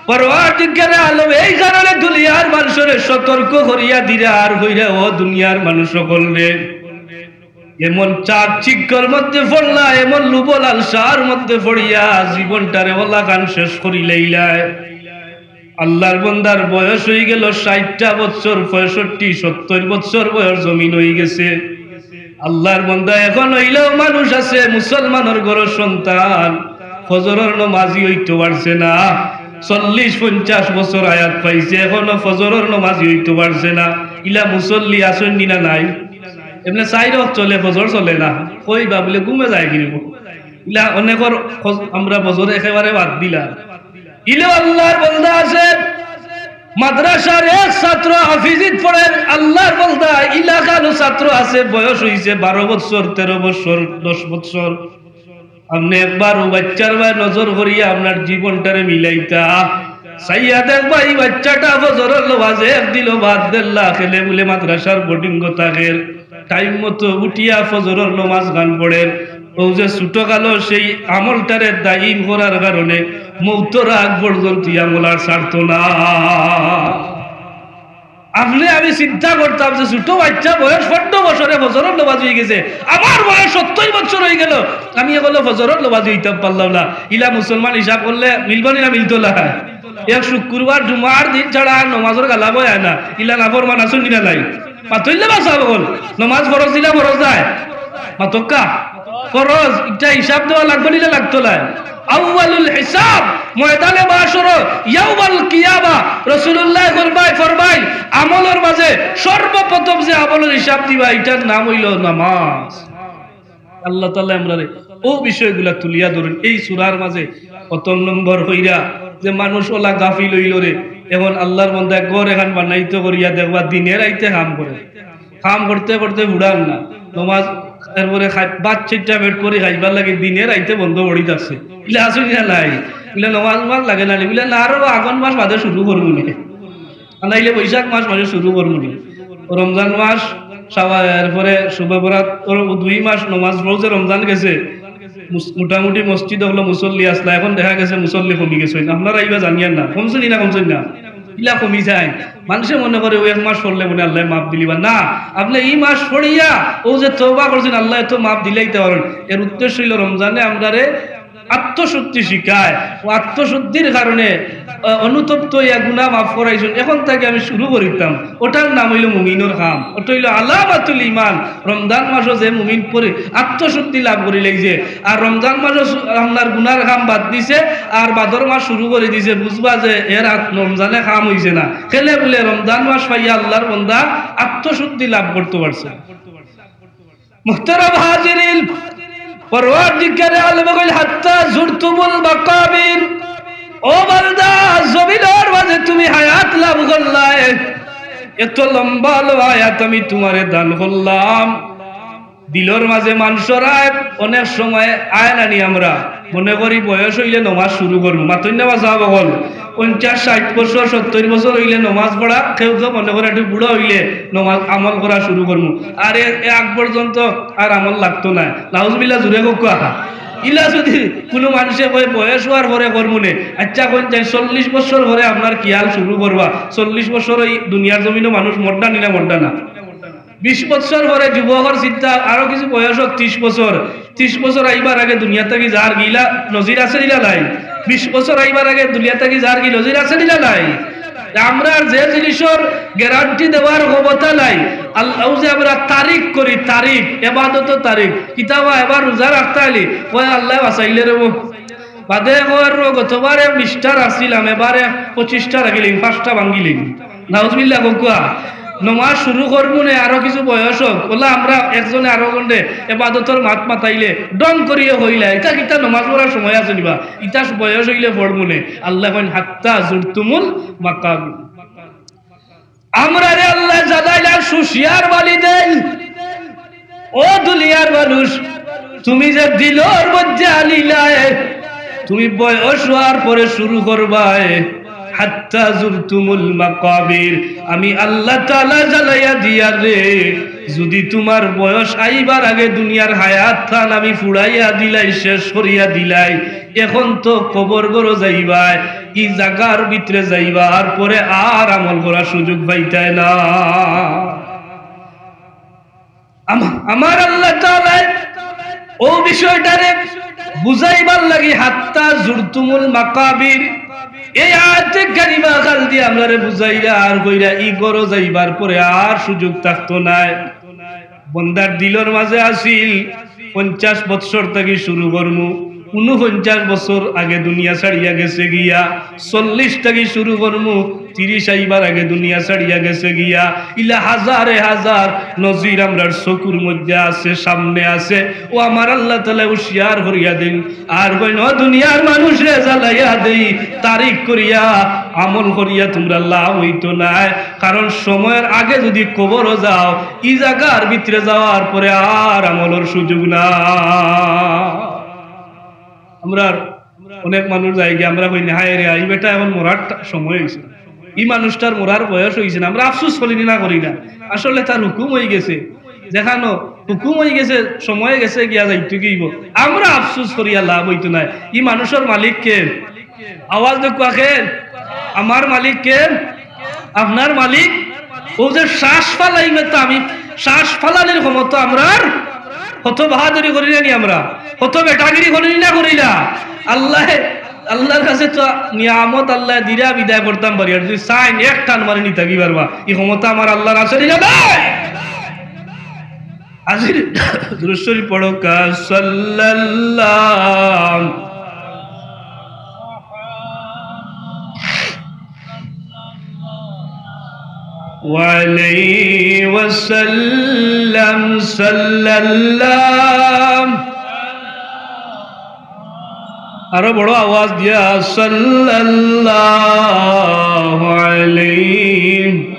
পরওয়ারদিগারে আলম এই কারণে দুনিয়ার মানষরে সতর্ক করিয়া দিরা আর কইরা, ও দুনিয়ার মানুষ অকলরে, এমন চাকচিক্যর মধ্যে পড়লা, এমন লোভ লালসার মধ্যে পড়িয়া জীবনটারে ওলাখান শেষ করিলাইলায়। আল্লার বন্দার বয়স অইগেলো ষাইটটা বৎসর, পঁয়ষট্টি, সত্তইর বৎসর বয়স জমিন অইগেছে। আল্লার বন্দা অখন অইলেও মানুষ আছে, মুসলমানর ঘরর সন্তান, ফজরর নমাজি অইতো পারছে না। চল্লিশ পঞ্চাশ বছর হায়াত পাইছে, অখনো ফজরর নমাজি অইতো পারছে না। ইলা মুসল্লি আছইন নি না নাই? এমনে চাইর ওয়াক্ত চলে, ফজর চলে না। কইবা বুলে ঘুমে যায় কিরে? ইলা অনেকর ফজ-, আমরা ফজর একেবারে বাদ দিলাম। ইলেও আল্লার বন্দা আছে, মাদ্রাসার এক ছাত্র হাফিজিত পড়ের, আল্লার বন্দা, ইলা কালো ছাত্র আছে, বয়স অইছে বারো বৎসর, তেরো বৎসর, দশ বৎসর। আপনে একবার অউ বাইচ্চার বায় নজর করিয়া আপনার জীবনটারে মিলাইতা, চাইয়া দেখবা, ই বাইচ্চাটা ফজরর নমাজে এক দিনও বাদ দেরলা, কেনে বুলে মাদ্রাসার বোর্ডিংও থাকের, টাইম মতো উঠিয়া ফজরর নমাজ খান পড়ের, অউ যে ছোটকালো সেই আমলটারে দায়িম করার কারণে মৌতর আগ পর্যন্ত ই আমল আর ছাড়তো না। আপনে আমি চিন্তা করতাম যে ছোট বাইচ্চা বয়স পনরো বছরে ফজরর নমাজি অইগেছে, আমার বয়স সত্তইর বছর অইগেলো, আমি অখনো ফজরর নমাজি অইতাম পারলাম না। ইলা মুসলমান হিসাব করলে মিলবো নি না মিলতো না? এক শুক্রবার জুমার দিন ছাড়া আর নমাজর গালা বয় না। ইলা নাফরমান আছইন নি না নাই? মাতইন না বা সাব অকল, নমাজ ফরজ নি না ফরজ নায়? মাতউক্কা। ফরজ, ইটা হিসাব দেওয়া লাগবো নি না লাগতো নায়? আউয়ালুল হিসাব, ময়দানে মাশরো, ইয়াউমাল কিয়ামা, রাসূলুল্লায় ফরমাইন, ফরমাইন, আমলর মাঝে সর্বপ্রথম যে আমলর হিসাব দিবা, ইটার নাম অইলো নমাজ। আল্লাহ তাআলায় আমরারে অউ বিষয়গুলা তুলিয়া ধরইন। এই সূরার মাঝে প্রথম নম্বর অইরা যে মানুষ অলা গাফিল অইলো রে, অখন আল্লার বন্দায় ঘর এখান বানাইতো করিয়া দেখবা দিনে রাইতে কাম করে, কাম করতে করতে ফুরার না, নমাজ, এরপরে খাই-, ভাত চাইরটা পেট করি খাইবার লাগি দিনে রাইতে বন্ধ করি থাকছে। ইলা আছইন নি না নাই? ইলা নমাজ নমাজ লাগে না নি? ইলা না, আরো আগন মাস বাদে শুরু করমু নি। আর নাইলে বৈশাখ মাস মাঝে শুরু করমু নি। রমজান মাস, শাওয়াল, এরপরে শবে বরাত, ওর দুই মাস নমাজ পড়ছে, রমজান গেছে। মুস-, মোটামুটি মসজিদ অকলো মুসল্লি আছলা, অখন দেখা গেছে মুসল্লি কমি গেছে। আপনারা ইবা জানিয়ার না, কমছে নি না কমছে না? ইলা কমি যায়। মানষে মনে করে অউ এক মাস পড়লে মনে আল্লায় মাফ দিলিবা। না, আপনে ই মাস পড়িয়া অউ যে তওবা করছইন, আল্লায় তো মাফ দিলাইতা পারইন। এর উদ্দেশ্য অইলো রমজানে আমরারে আত্মশুদ্ধি শিখায়। অউ আত্মশুদ্ধির কারণে, আহ, অনুতপ্ত অইয়া গুনা মাফ করাইছইন। অখন থাকি আমি শুরু করিতাম। ওটার নাম অইলো মুমিনর কাম। ওটা অইলো আলামাতুল ইমান। রমজান মাসো যে মুমিন পরি-, আত্মশুদ্ধি লাভ করিলাইছে, আর রমজান মাসো সু-, আপনার গুনার কাম বাদ দিছে, আর বাদর মাস শুরু করি দিছে, বুঝবা যে এর আত-, রমজানে কাম অইছে না। কেনে বুলে রমজান মাস পাইয়া আল্লার বন্দা আত্মশুদ্ধি লাভ করতো পারছে। মুহতারাম হাজিরিন, পরওয়ারদিগারে আলম কইল, "হাত্তা জুরতুমুল মাকাবির।" ও বান্দা, জমিনর মাঝে তুমি হায়াত লাভ করলায়, এত লম্বা লো হায়াত আমি তুমারে দান করলাম। দিলর মাঝে মানষর আয়, অনেক সময় আয় না নি আমরা, মনে করি বয়স অইলে নমাজ শুরু করমু। মাতইন না বা সাব অকল, পঞ্চাশ, ষাইট বছর, সত্তইর বছর অইলে নমাজ পড়া, কেউ কেউ মনে করে একটু বুড়া অইলে নমাজ আমল করা শুরু করমু। আর এ, এ আগ পর্যন্ত আর আমল লাগতো নায়। নাউজুবিল্লাহ, জুরে কউক্কা। ইলা যুদি কুনু মানষে কয় বয়স অওয়ার পরে করমু নে, আইচ্ছা কইন চাই চল্লিশ বছর পরে আপনার খিয়াল শুরু করবা। চল্লিশ বছর অউ দুনিয়ার জমিনো মানুষ মররা নি না মররা না? বিশ বছর পরে যুবকর চিন্তা, আরো কিছু বয়স অউক, ত্রিশ বছর। ত্রিশ বছর আইবার আগে দুনিয়া থাকি যারগি, ইলা নজির আছে নি না নাই? বিশ বছর আইবার আগে দুনিয়া থাকি যারগি, নজির আছে নি না নাই? তে আমরার যে জিনিসর গ্যারান্টি দেওয়ার ক্ষমতা নাই, আল্লাহ যে আমরা তারিখ করি, তারিখ, এবাদতর তারিখ, কিতা বা এবার রোজা রাখতা আইলি, কয় আল্লায় বাঁচাইলে রে বা। বাদে কয়, "ও, গতবারে বিশটা রাখছিলাম, এবারে পঁচিশটা রাখিলিম, পাঁচটা ভাঙ্গিলিম।" নাউজুবিল্লাহ কউক্কা। নমাজ শুরু করমু নে, আরো কিছু বয়স অউক। অলা আমরা একজনে আরোকজনরে এবাদতর মাত মাতাইলে ঢং করিয়া কইলা, "ইতা কিতা নমাজ পড়ার সময় আছে নি বা? ইতা বয়স অইলে পড়মু নে।" আল্লায় কইন, "হাত্তা জুরতুমুল মাকাবির।" আমরারে আল্লায় জানাইলা, হুঁশিয়ার বানি দেইন, ও দুনিয়ার মানুষ, তুমি যে দিলর মধ্যে আনিলায়, তুমি বয়স অওয়ার পরে শুরু করবায়, হাত্তা জুরতুমুল মাকাবির, আমি আল্লাহ তাআলা জানাইয়া দিয়ার রে, যুদি তুমার বয়স আইবার আগে দুনিয়ার হায়াত খান আমি ফুড়াইয়া দিলাই, শেষ করিয়া দিলাই, অখন তো কবর ঘরো যাইবায়, ই জাগার ভিতরে যাইবার পরে আর আমল করার সুযোগ পাইতায় না। আম-, আমার আল্লাহ তাআলায় অউ বিষয়টারে বুঝাইবার লাগি হাত্তা জুরতুমুল মাকাবির, এই আয়াতে কারিমা খান দি আমরারে বুঝাইরা আর কইরা ই ঘরো যাইবার পরে আর সুযোগ থাকতো নায়। বন্দার দিলর মাঝে আছিল, পঞ্চাশ বৎসর থাকি শুরু করমু, ঊনপঞ্চাশ বছর আগে দুনিয়া ছাড়িয়া গেছে গিয়া, চল্লিশ থাকি শুরু করমু, ত্রিশ আইবার আগে দুনিয়া ছাড়িয়া গেছে গিয়া। ইলা হাজারে হাজার নজির আমরার চকুর মধ্যে আছে, সামনে আছে। ও আমার আল্লাহ তাআলায় হুঁশিয়ার করিয়া দেইন, আর কইন, "ও দুনিয়ার মানুষরে জ্বালাইয়া দেই, তারিখ করিয়া, আমল করিয়া তুমরার লাভ অইতো নায়, কারণ সময়র আগে যুদি কবরো যাও, ই জাগার ভিতরে যাওয়ার পরে আর আমলর সুযোগ না।" আমরার অনেক মানুষ যাইগি, আমরা কই না, "হায় রে, ই বেটা অখন মরার টা-, সময় অইছে, ই মানুষটার মরার বয়স অইছে না।" আমরা আফসোস করি না, করি না, আসলে তার হুকুম অইগেছে। যেখানো হুকুম অইগেছে, সময় গেছে, গিয়া যাইতো কি অইবো? আমরা আফসোস করিয়া লাভ অইতো নায়। ই মানুষর মালিক কে? আওয়াজ দেউক্কা কে? আমার মালিক কে? আপনার মালিক? অউ যে শ্বাস ফালাইমু তো আমি, শ্বাস ফালানির ক্ষমতা আমরার। কত বাহাদুরি করি না নি আমরা? কত বেটাগিরি করি না করি না? আল্লায়, আল্লার কাছে তো নিয়ামত আল্লায় দিরা বিদায় করতাম পারি, আর যুদি চাইন এক টান মারি নিতা কি পারবা? ই ক্ষমতা আমার আল্লার আছে নি না নাই? আজির দুরূদ শরীফ পড়উক্কা, সাল্লাল্লাহু আলাইহি ওয়াসাল্লাম, সাল্লাল্লাহু। আরো বড় আওয়াজ দিয়া, সাল্লাল্লাহু আলাইহি।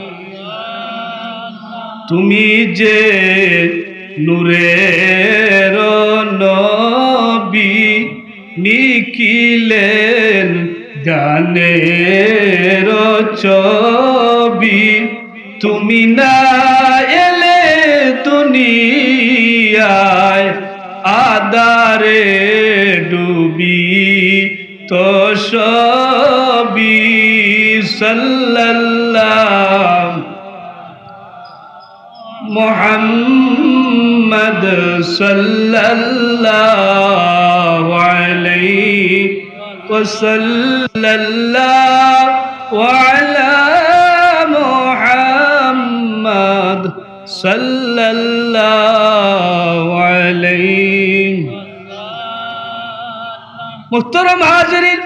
তুমি যে নূরের নবী, নিখিলেন জ্ঞানের ছবি। তুমি না এলে দুনিয়ায় আধারে ডুবিত সবই। সাল্লাল্লাহু মুহাম্মদ সাল্লাল্লাহু আলাইহি ওয়াসাল্লাল্লাহু আলা মুহাম্মদ সাল্লাল্লাহু আলাইহি। মুহতারাম হাজিরিন,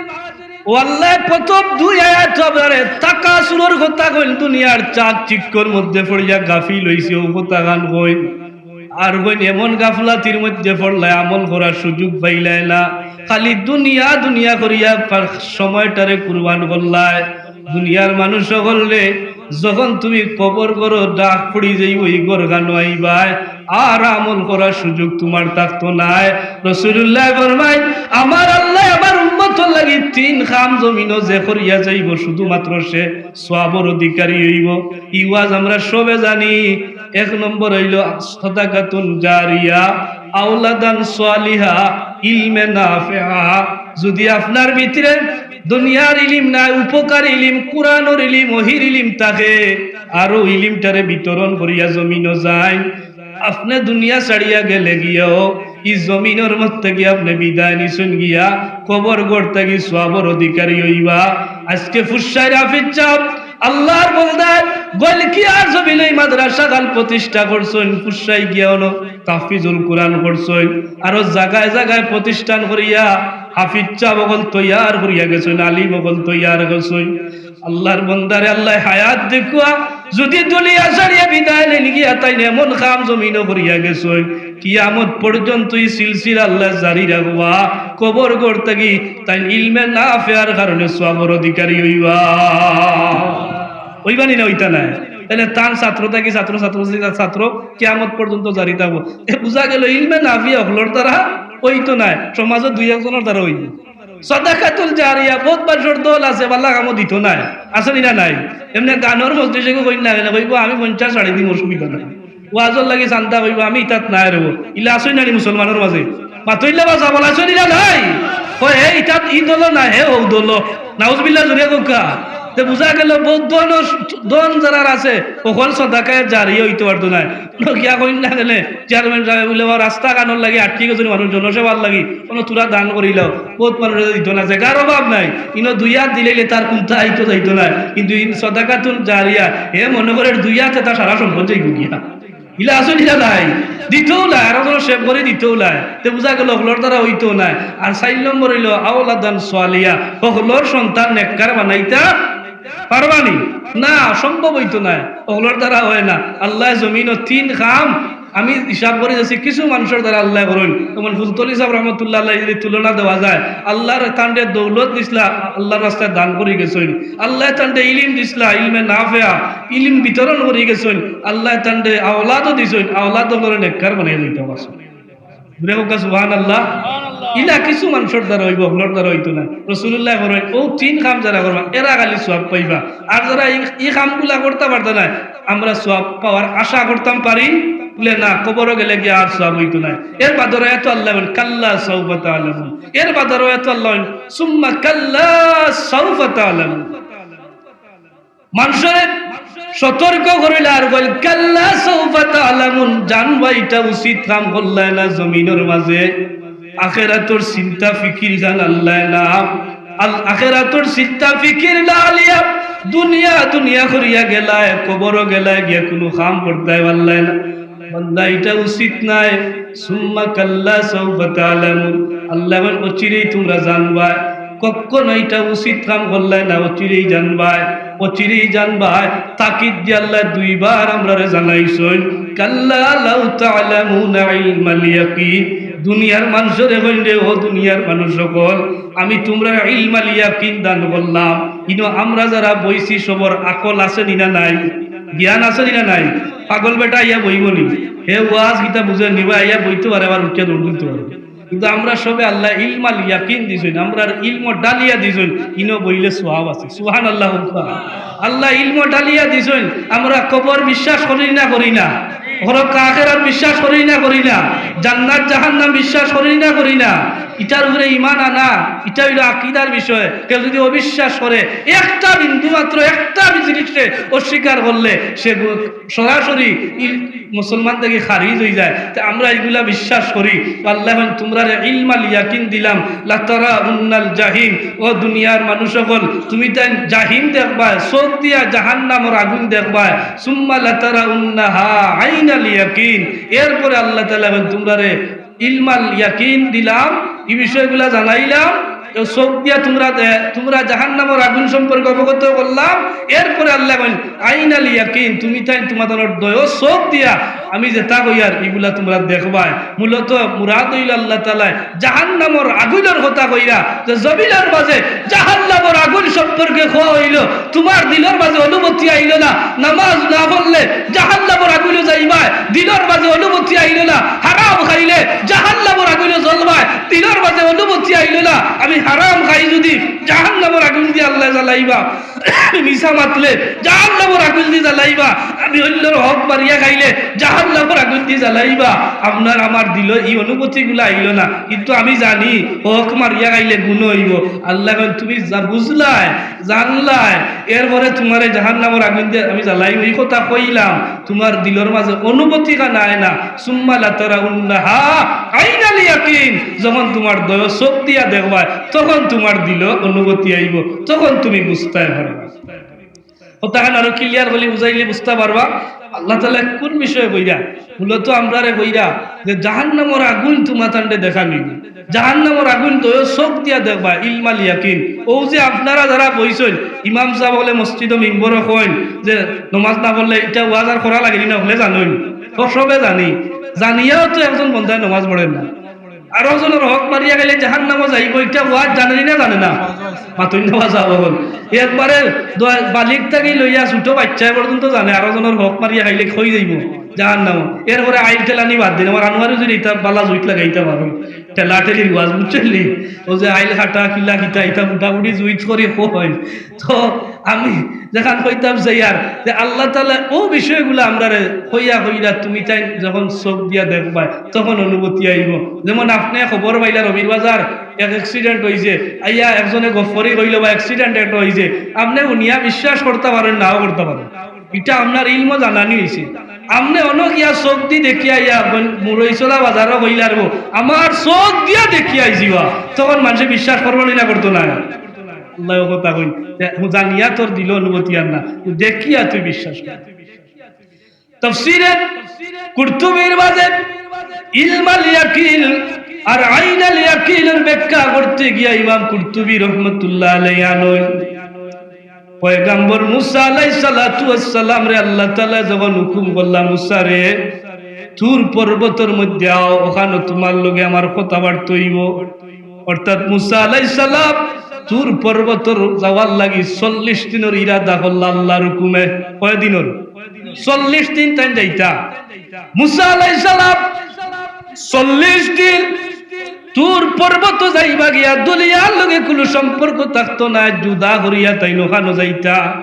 অউ আল্লায় প্রথম দুই আয়াত আপনারে তাকাসুরর কথা কইন, দুনিয়ার চাক চিক্কর মধ্যে পড়িয়া গাফিল অইছে, অউ কথাখান কইন। আর কইন এমন গাফলাতির মধ্যে পড়লায়, আমল করার সুযোগ পাইলায় না, খালি দুনিয়া দুনিয়া করিয়া পা-, সময়টারে কুরবান করলায়। দুনিয়ার মানুষ অকলরে যখন তুমি কবর করো, ডাক পড়ি যাইবো, ই ঘরখানো আইবায়, আর আমল করার সুযোগ তুমার থাকতো নায়। রাসুলুল্লায় ফরমাইন, আমার আল্লায় আমার উম্মতর লাগি তিন কাম জমিনো যে করিয়া যাইবো, শুধুমাত্র সে সওয়াবর অধিকারী অইবো। ই ওয়াজ আমরা সবে জানি। এক নম্বর অইলো সাদাকাতুন জারিয়া, আওলাদান সালিহা, ইলমে নাফেআ। যুদি আপনার ভিতরে দুনিয়ার ইলিম নাই, উপকারী ইলিম, কুরআনর ইলিম, ওহির ইলিম থাকে, আর অউ ইলিমটারে বিতরণ করিয়া জমিনো যাইন। আপনে দুনিয়া ছাড়িয়া গেলে গিয়াও ই জমিনর মধ্যে গিয়া আপনে বিদায় নিছইন গিয়া, কবর ঘর থাকি সওয়াবর অধিকারী অইবা। আজকে ফুরসাইর হাফিজ সাব, আল্লার বন্দায়, গলকিয়ার জমিনো ই মাদ্রাসাখান প্রতিষ্ঠা করছইন, ফুরসাই গিয়া অনো তাহফিজুল কুরআন করছইন, আরো জাগায় জাগায় প্রতিষ্ঠান করিয়া হাফিজ সাব অকল তৈয়ার করিয়া গেছইন, আলিম অকল তৈয়ার করছইন। আল্লার বন্দারে আল্লায় হায়াত দেউক্কা, যুদি দুনিয়া ছাড়িয়া বিদায় নেইন গিয়া, তাইন এমন কাম জমিনো করিয়া গেছইন, কিয়ামত পর্যন্ত ই সিলসিলা আল্লায় জারি রাখবা। কবর ঘর থাকি তাইন ইলমে নাফেআর কারণে সওয়াবর অধিকারী অইবা। অইবা নি না অইতা নায়? তাইলে তান ছাত্র থাকি ছাত্র, ছাত্র থাকি ছাত্র, কিয়ামত পর্যন্ত জারি থাকবো। এ বুঝা গেলো ইলমে নাফেআ অকলর দ্বারা অইতো নায়, সমাজো দুই একজনর দ্বারা অইবো। সাদাকাতুল জারিয়া, বউত মানষর দল আছে, ভালা কামো দিতো নায়, আছে নি না নাই? এমনে গানর মজলিসে কইন না কেনে, কইবো, "আমি পঞ্চাশ ছাড়ি দিমু, অসুবিধা নাই।" ওয়াজর লাগি চান্দা কইবো, "আমি ইতাত নাই রবো।" ইলা আছে নি না নি মুসলমানর মাজে? মাতইন না বা, যা বলা আছে নি না নাই? কয়, "হে ইতাত ই দলো নায়, হে অউ দলো।" নাউজুবিল্লাহ, জুরে কউক্কা। তে বুঝা গেলো, বউত ধন, ধন যারার আছে, অকল সাদাকায়ে জারিয়া অইতো পারতো নায়। কিয়া কইন না কেনে, চেয়ারম্যান সাবে বুলে, "বা রাস্তাখানর লাগি আটকি গেছইন মানুষ, জনসেবার লাগি, কুনু থুড়া দান করিলাও।" বউত মানুষে দিতো নায়, জাগার অভাব নাই। ইনো দুই আত দিলাইলে তার কুন্তা আইতো যাইতো নায়, কিন্তু ইন সাদাকাতুন জারিয়া, হে মনো করের দুই আতে তার সারা সম্পদ যাইবো গিয়া। ইলা আছে নি না নাই? দিতোউ নায়, আরো জনরে সেভ করি দিতোউ নায়। তে বুঝা গেলো অকলর দ্বারা অইতো নায়। আর চাইর নম্বর অইলো আওলাদান সালিহা, অকলর সন্তান নেককার বানাইতা পারবা নি? না, সম্ভব অইতো নায়, অকলর দ্বারা অয় না। আল্লায় জমিনো তিন কাম আমি হিসাব করি যাইছি, কিছু মানষর দ্বারা আল্লায় করইন। যেমন ফুলতলি সাব রহমতুল্লাহ আলাইহি যুদি তুলনা দেওয়া যায়, আল্লায় তানরে দৌলত দিছলা, আল্লার রাস্তায় দান করি গেছইন। আল্লায় তানরে ইলিম দিছলা, ইলমে নাফেআ, ইলিম বিতরণ করি গেছইন। আল্লায় তানরে আওলাদও দিছইন, আওলাদ অকলরে নেককার বানাইয়া দিতা পারছইন। জুরে কউক্কা সুবহানাল্লাহ। ইলা কিছু মানষর দ্বারা অইবো, অকলর দ্বারা অইতো নায়। রাসুলুল্লায় ফরমাইন, অউ তিন কাম যারা করবা, এরা খালি সওয়াব পাইবা। আর যারা ই, ই কামগুলা করতা পারতা নায়, আমরা সওয়াব পাওয়ার আশা করতাম পারি? বুলে না, কবরো গেলে গিয়া আর সওয়াব অইতো নায়। এর বাদর আয়াতো আল্লায় কইন, "কাল্লা সাউফা তা'লামুন।" এর বাদর আয়াতো আল্লায় কইন, "সুম্মা কাল্লা সাউফা তা'লামুন।" মানষরে সতর্ক করিলা আর কইল, "কাল্লা সাউফা তা'লামুন।" জানবায় ইটা উচিত কাম করলায় না জমিনর মাঝে। আখেরাতর চিন্তা ফিকির খান আল্লায় না। আল-, আখেরাতর চিন্তা ফিকির না আলিয়া দুনিয়া দুনিয়া করিয়া গেলায়, কবরো গেলায় গিয়া কুনু কাম করতায় পারলায় না। বান্দা, ইটা উচিত নায়। সুম্মা কাল্লা সাউফা তা'লামুন। আল্লায় কইন, অচিরেই তুমরা জানবায়। কখনো ইটা উচিত কাম করলায় না, অচিরেই জানবায়, অচিরেই জানবায়। তাকিদ দিয়া আল্লায় দুইবার আমরারে জানাইছইন, "কাল্লা লাউ তা'লামুনা ইলমাল ইয়াকিন।" দুনিয়ার মানষরে কইন রে, ও দুনিয়ার মানুষ অকল, আমি তুমরারে ইলমাল ইয়াকিন দান করলাম। ইনো আমরা যারা বইছি সবর আকল আছে নি না নাই? জ্ঞান আছে নি না নাই? পাগল বেটা আইয়া বইবো নি? হে ওয়াজ কিতা বুঝে নিবা, আইয়া বইতে পারে, আবার উঠিয়া দৌড় দিতে পারে। কিন্তু আমরা সবে আল্লায় ইলমাল ইয়াকিন দিছইন, আমরার ইলমো ডালিয়া দিছইন, ইনো বইলে সওয়াব আছে। সুবহানাল্লাহ। আল্লায় ইলমো ডালিয়া দিছইন, আমরা কবর বিশ্বাস করি না, করি না? পরকাল আখেরাত বিশ্বাস করি না, করি না? জান্নাত জাহান্নাম বিশ্বাস করি না, করি না? ইটার উপরে ঈমান আনা, ইটা অইলো আকিদার বিষয়। কেউ যদি অবিশ্বাস করে, একটা বিন্দু মাত্র, একটা জিনিসরে অস্বীকার করলে, সে গু-, সরাসরি ইল-, মুসলমান থাকি খারিজ অইযায়। তে আমরা ইগুলা বিশ্বাস করি। আল্লায় কইন, তুমরারে ইলমাল ইয়াকিন দিলাম, লাতারাউন্নাল জাহিম। ও দুনিয়ার মানুষ অকল, তুমিতাইন জাহিম দেখবায়, চউখ দিয়া জাহান্নামর আগুন দেখবায়। সুম্মা লাতারাউন্নাহা আইনাল ইয়াকিন। এরপরে আল্লাহ তাআলায় কইন, তুমরারে ইলমাল ইয়াকিন দিলাম, ই বিষয়গুলা জানাইলাম, তো চউখ দিয়া তুমরা দে-, তুমরা জাহান্নামর আগুন সম্পর্কে অবগত করলাম। এরপরে আল্লায় কইন, আইনাল ইয়াকিন, তুমিতাইন তুমাতানর দয় চউখ দিয়া আমি যেতা কইয়ার, ইগুলা তুমরা দেখবায়। মূলত মুরাদ অইলো আল্লাহ তাআলায় জাহান্নামর আগুনর কথা কইরা, যে জমিনর মাঝে জাহান্নামর আগুন সম্পর্কে কওয়া অইলো, তুমার দিলর মাঝে অনুভূতি আইলো না, নামাজ না পড়লে জাহান্নামর আগুইলো যাইবায়, দিলর মাঝে অনুভূতি আইলো না, হারাম খাইলে জাহান্নামর আগুইলো জ্বলবায়, দিলর মাঝে অনুভূতি আইলো না, আমি হারাম খাই যদি জাহান্নামর আগুইন দি আল্লায় জ্বালাইবা, মিছা মাতলে জাহান্নামর আগুইন দি জ্বালাইবা, আমি অইন্যর হক মারিয়া খাইলে জাহান্নামর আগুইন দি জ্বালাইবা। আপনার আমার দিলো ই অনুভূতিগুলা আইলো না, কিন্তু আমি জানি হক মারিয়া খাইলে গুনা অইবো। আল্লায় কইন, তুমি যা বুঝলায়, জানলায়, এরপরে তুমারে জাহান্নামর আগুইন দি আমি জ্বালাইমু, ই কথা কইলাম, তুমার দিলর মাঝে অনুভূতি খান আয় না। সুম্মা লাতারাউন্নাহা আইনাল ইয়াকিন, যখন তুমার দয় চউখ দিয়া দেখবায়, তখন তুমার দিলো অনুভূতি আইবো, তখন তুমি বুঝতায় পারবায়। কথাখান আরো clear করি বুঝাইলে বুঝতা পারবা আল্লাহ তাআলায় কুন বিষয়ে কইরা। মূলত আমরারে কইরা যে জাহান্নামর আগুইন তুমাতানরে দেখানি, জাহান্নামর আগুইন দয় চউখ দিয়া দেখবায়, ইলমাল ইয়াকিন। অউ যে আপনারা যারা বইছইন, ইমাম সাব অকলে মসজিদো মিম্বরো কইন যে নমাজ না পড়লে ইটা ওয়াজ আর করা লাগেনি না, অকলে জানইন, সবে জানি, জানিয়াও তো একজন বন্দায় নমাজ পড়ের না। আরো জনর হক মারিয়া খাইলে জাহান্নামো যাইবো, ইটা ওয়াজ জানেনি না জানে না? মাতইন না বা যাবো বল। একবারে দ-, বালিগ থাকি লইয়া ছোট বাইচ্চায় পর্যন্ত জানে, আরো জনর হক মারিয়া খাইলে কই যাইবো? জাহান্নামো। এরপরে আইল ঠেলানি বাদ দিন, আমার আনোয়ারে যদি ইতা বালা জুইত লাগাইতা পারো, ঠেলা ঠেলির ওয়াজ বুঝছইন নি? অউ যে আইল কাটা, কিলা কিতা, ইতা মোটামুটি জুইত করি কয়। তো আমি যেখান কইতাম চাইয়ার যে আল্লাহ তাআলায় অউ বিষয়গুলা আমরারে কইয়া কইরা তুমিতাইন যখন চউখ দিয়া দেখবায়, তখন অনুভূতি আইবো। যেমন আপনে খবর পাইলা রবির বাজার এক accident অইছে, আইয়া একজনে গফ করি কইলো বা accident একটা অইছে, আপনে হুনিয়া বিশ্বাস করতা পারইন, নাও করতা পারইন, ইটা আপনার ইলমো জানানি অইছে। আপনে অনো গিয়া চউখ দি দেখিয়া আইয়া বন-, মুরইছলা বাজারো কইলার গো, আমার চউখ দিয়া দেখিয়া আইছি বা, তখন মানষে বিশ্বাস করবো নি না করতো নায়? আল্লায় অউ কথা কইন, দে-, জানিয়া তোর দিলো অনুভূতি আর না, দেখিয়া তুই বিশ্বাস কর। তাফসীরে কুরতুবীর মাঝে ইলমাল ইয়াকিন আর আইনাল ইয়াকিনর ব্যাখ্যা করতে গিয়া ইমাম কুরতুবী রহমতুল্লাহ আলাইহি আনইন, পয়গাম্বর মুসা আলাইহিস সালাতু ওয়াস সালামরে আল্লাহ তাআলায় যখন হুকুম করলা, মুসারে, তুর পর্বতর মধ্যে আও, অখানো তুমার লগে আমার কথাবার্তা অইবো। অর্থাৎ মুসা আলাইহিস সালাম তুর পর্বতর যাওয়ার লাগি চল্লিশ দিনর ইরাদা করলা আল্লাহর হুকুমে। কয় দিনর? চল্লিশ দিন তাইন যাইতা। মুসা আলাইহিস সালাম চল্লিশ দিন তুর পর্বত যাইবা গিয়া দুনিয়ার লগে কুনু সম্পর্ক থাকতো না, জুদা করিয়া তাইন অখানো যাইতা।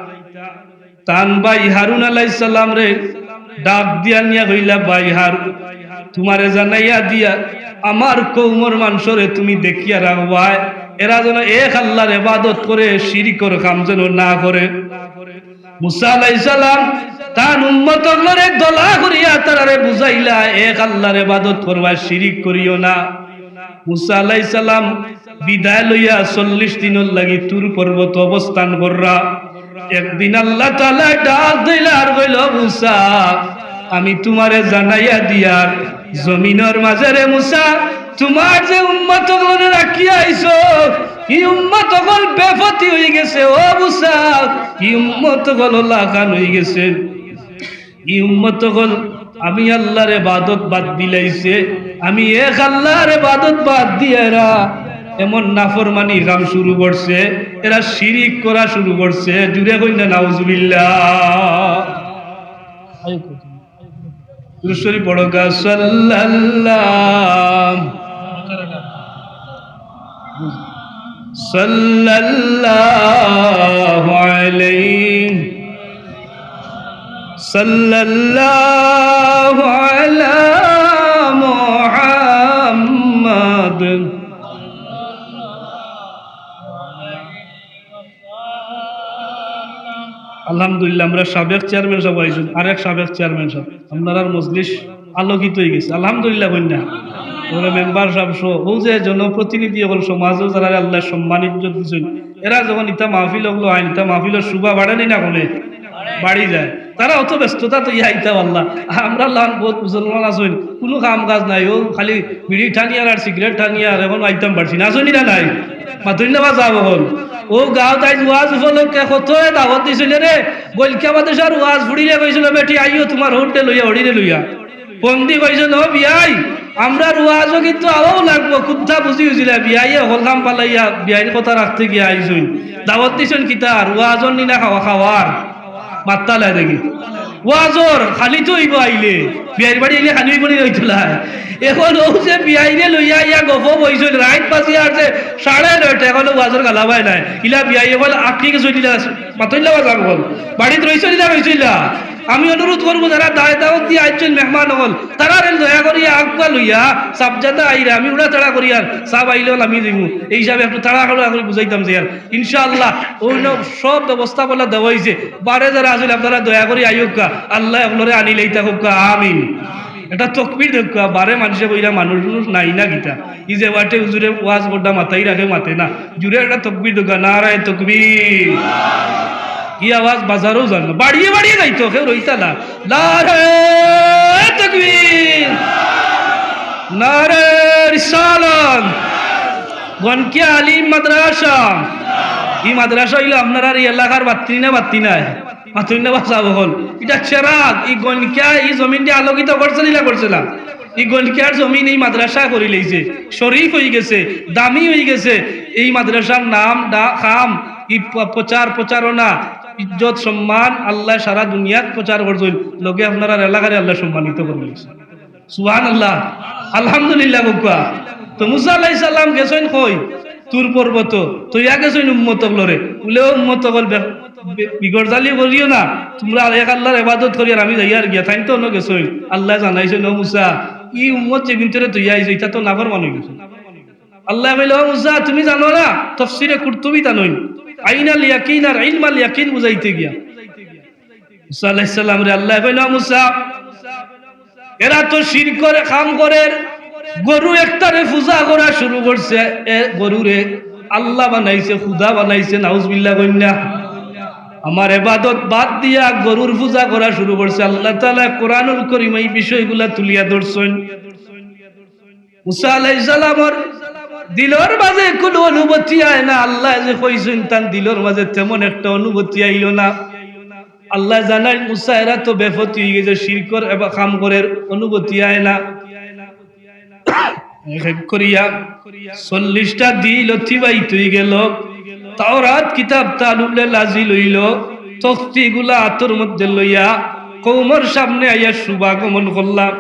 তান ভাই হারুন আলাইহিস সালামরে ডাক দিয়া নিয়া কইলা, "ভাই হারুন, তুমারে জানাইয়া দিয়া, আমার কওমর মানষরে তুমি দেখিয়া রাখবায়, এরা যেন এক আল্লার ইবাদত করে, শিরিকর কাম যেন না করে।" মুসা আলাইহিস সালাম তান উম্মত অকলরে দলা করিয়া তারারে বুঝাইলা, "এক আল্লার ইবাদত করবায়, শিরিক করিও না।" মুসা আলাইহিস সালাম বিদায় লইয়া চল্লিশ দিনর লাগি তুর পর্বত অবস্থান কররা। একদিন আল্লাহ তাআলা ডাক দিলা আর কইলা, "মুসা, আমি তুমারে জানাইয়া দিয়ার, জমিনর মাঝে রে মুসা, তুমার যে উম্মত অকলরে রাখিয়া আইছো, ই উম্মত অকল বেপথি অইগেছে। ও মুসা, ই উম্মত অকল লাখান অইগেছে।" ই উম্মত অকল আমি আল্লার ইবাদত বাদ দিলাইছে, আমি এক আল্লার ইবাদত বাদ দিয়া এরা এমন নাফরমানি কাম শুরু করছে, এরা শিরিক করা শুরু করছে। জুরে কইন না, নাউজুবিল্লাহ। দুরূদ শরীফ পড়ো গা, সাল্লাল্লাহ। صلى الله عليه، صلى الله على محمد। আলহামদুলিল্লাহ, আমরার সাবেক চেয়ারম্যান সাব আইছইন, আরেক সাবেক চেয়ারম্যান সাব। আপনারার মজলিস আলোকিত অইগেছে। আলহামদুলিল্লাহ কইন না। ওরা মেম্বার সাব সহ, অউ যে জনপ্রতিনিধি অকল, সমাজো যারারে আল্লায় সম্মান ইজ্জত দিছইন, এরা যখন ইতা মাহফিল অকলো আইন, ইতা মাহফিলর শোভা বাড়ে নি না কমে? বাড়ি যায়। তারা অত ব্যস্ততা তো ইয়া ইতা আল্লাহ। আমরার লাখান বউত মুসলমান আছইন, কুনু কাম কাজ নাই, অউ খালি বিড়ি টানিয়ার আর সিগারেট টানিয়ার, অখন আইতাম পারছি না, আছইন নি না নাই? মাতইন না বা যাও অখন। অউ গাঁওত আইজ ওয়াজ উপলক্ষে কতয়ে দাওয়াত দিছিল রে, গলকিয়া মাদ্রাসার ওয়াজ ফুড়িরে কইছিল, "বেটি আইও, তুমার হউররে লইয়া, হড়িরে লইয়া।" ফোন দি কইছইন, "ও বিয়াই, আমরার ওয়াজো কিন্তু আওয়াও লাগবো।" কুন্তা বুঝি অইছিল, বিয়াইয়ে হকল কাম ফালাইয়া বিয়াইর কথা রাখতে গিয়া আইছইন। দাওয়াত দিছইন কিতার? ওয়াজর নি না খাওয়া, খাওয়ার? মাত্তা লাই দেখি। ওয়াজর খালি তো অইবো আইলে, বিয়াইর বাড়ি আইলে খালি অইবো নি, অইতো নায়। অখন অউ যে বিয়াইরে লইয়া আইয়া গফো বইছইন, রাইত বাজিয়া আর যে সাড়ে নয়টা, অখনো ওয়াজর গালাবায় নাই। ইলা বিয়াই অকল আটকি গেছইন ইলা, মাতইন না বা যাও অখন। বাড়িত রইছইন ইলা, রইছইন ইলা। আমি অনুরোধ করমু, যারা দায় দাওয়াত দিয়া আইছইন মেহমান অকল, তারারে দয়া করিয়া আগুয়া লইয়া সাবজাদা আইরা, আমি উড়াতাড়া করিয়ার, সাব আইলে অকল আমি যাইমু। এই হিসাবে একটু তাড়াহুড়া করি বুঝাইতাম যে আর, ইনশাআল্লাহ, অউ সব ব্যবস্থাপনা দেওয়া অইছে। বারে যারা আছইন, আপনারা দয়া করি আইউক্কা, আল্লায় আপনারে আনিলাইতা কউক্কা, আমিন। একটা তকবীর দেউক্কা, বারে মানষে কইরা মানুষ মানুষ নাই না কিতা। ই যে বাটে হুজুরে ওয়াজ কররা মাতাইরা, কেউ মাতে না। জুরে একটা তকবীর দেউক্কা, নারায়ে তকবীর। ই আওয়াজ বাজারো যার না, বাড়িয়ে বাড়িয়ে যাইতো, কেউ রইতা না। নারায়ে তকবীর, নারায়ে রিসালাত। গনকিয়া আলিম মাদ্রাসা, ই মাদ্রাসা অইলো আপনারার ই এলাকার বাত্তি না, বাত্তি নায়? মাতইন না বা যাও অখন। ইটা চেরাগ, ই গনকিয়া, ই জমিনরে আলোকিত করছে নি না করছে না? ই গনকিয়ার জমিন ই মাদ্রাসা করিলাইছে, শরীফ অইগেছে, দামি অইগেছে। এই মাদ্রাসার নাম, ডা-, কাম, ই প-, প্রচার, প্রচারণা, ইজ্জত, সম্মান, আল্লায় সারা দুনিয়াত প্রচার করছইন। লগে আপনারার এলাকারে আল্লায় সম্মানিত করিলাইছে। সুবহানাল্লাহ, আলহামদুলিল্লাহ কউক্কা। তো মুসা আলাইহিস সালাম গেছইন কই? তুর পর্বত। তো ইয়া গেছইন উম্মত অকলরে। বুলে, "ও উম্মত অকল, বে-, বে-, বিগড়জালি করিও না, তুমরা এক আল্লার ইবাদত করিয়ার, আমি যাইয়ার গিয়া।" তাইন তো অনো গেছইন। আল্লায় জানাইছইন, "ও মুসা, ই উম্মত যেগুইন্তরে থইয়া আইছো, ইতা তো নাফরমান অইগেছে।" আল্লায় কইলা, "ও মুসা, তুমি জানো না?" তফসিরে কুরতুবীত আনইন, আইনাল ইয়াকিন আর ইলমাল ইয়াকিন বুঝাইতে গিয়া মুসা আলাইহিস সালামরে আল্লায় কইলা, "মুসা, এরা তো শিরকর কাম করের, গরু একটারে পূজা করা শুরু করছে, এ গরুরে আল্লাহ বানাইছে, খুদা বানাইছে, নাউজুবিল্লাহ কইন না। আমার ইবাদত বাদ দিয়া গরুর পূজা করা শুরু করছে।" আল্লাহ তাআলায় কোরআনুল করিমো ই বিষয়গুলা তুলিয়া ধরছইন। মুসা আলাইহিস সালামর দিলর মাঝে কুনু অনুভূতি আয় না। আল্লায় যে কইছইন, তান দিলর মাঝে তেমন একটা অনুভূতি আইলো না। আল্লায় জানাইন, "মুসা, এরা তো বেপথি অইগেছে, শিরকর এবা কাম করের, অনুভূতি আয় না।" এক এক করিয়া চল্লিশটা দিন অতিবাহিত অইগেলো। তাওরাত কিতাব তান উপরে নাজিল অইলো, তখতিগুলা আতর মধ্যে লইয়া কওমর সামনে আইয়া শুভাগমন করলা।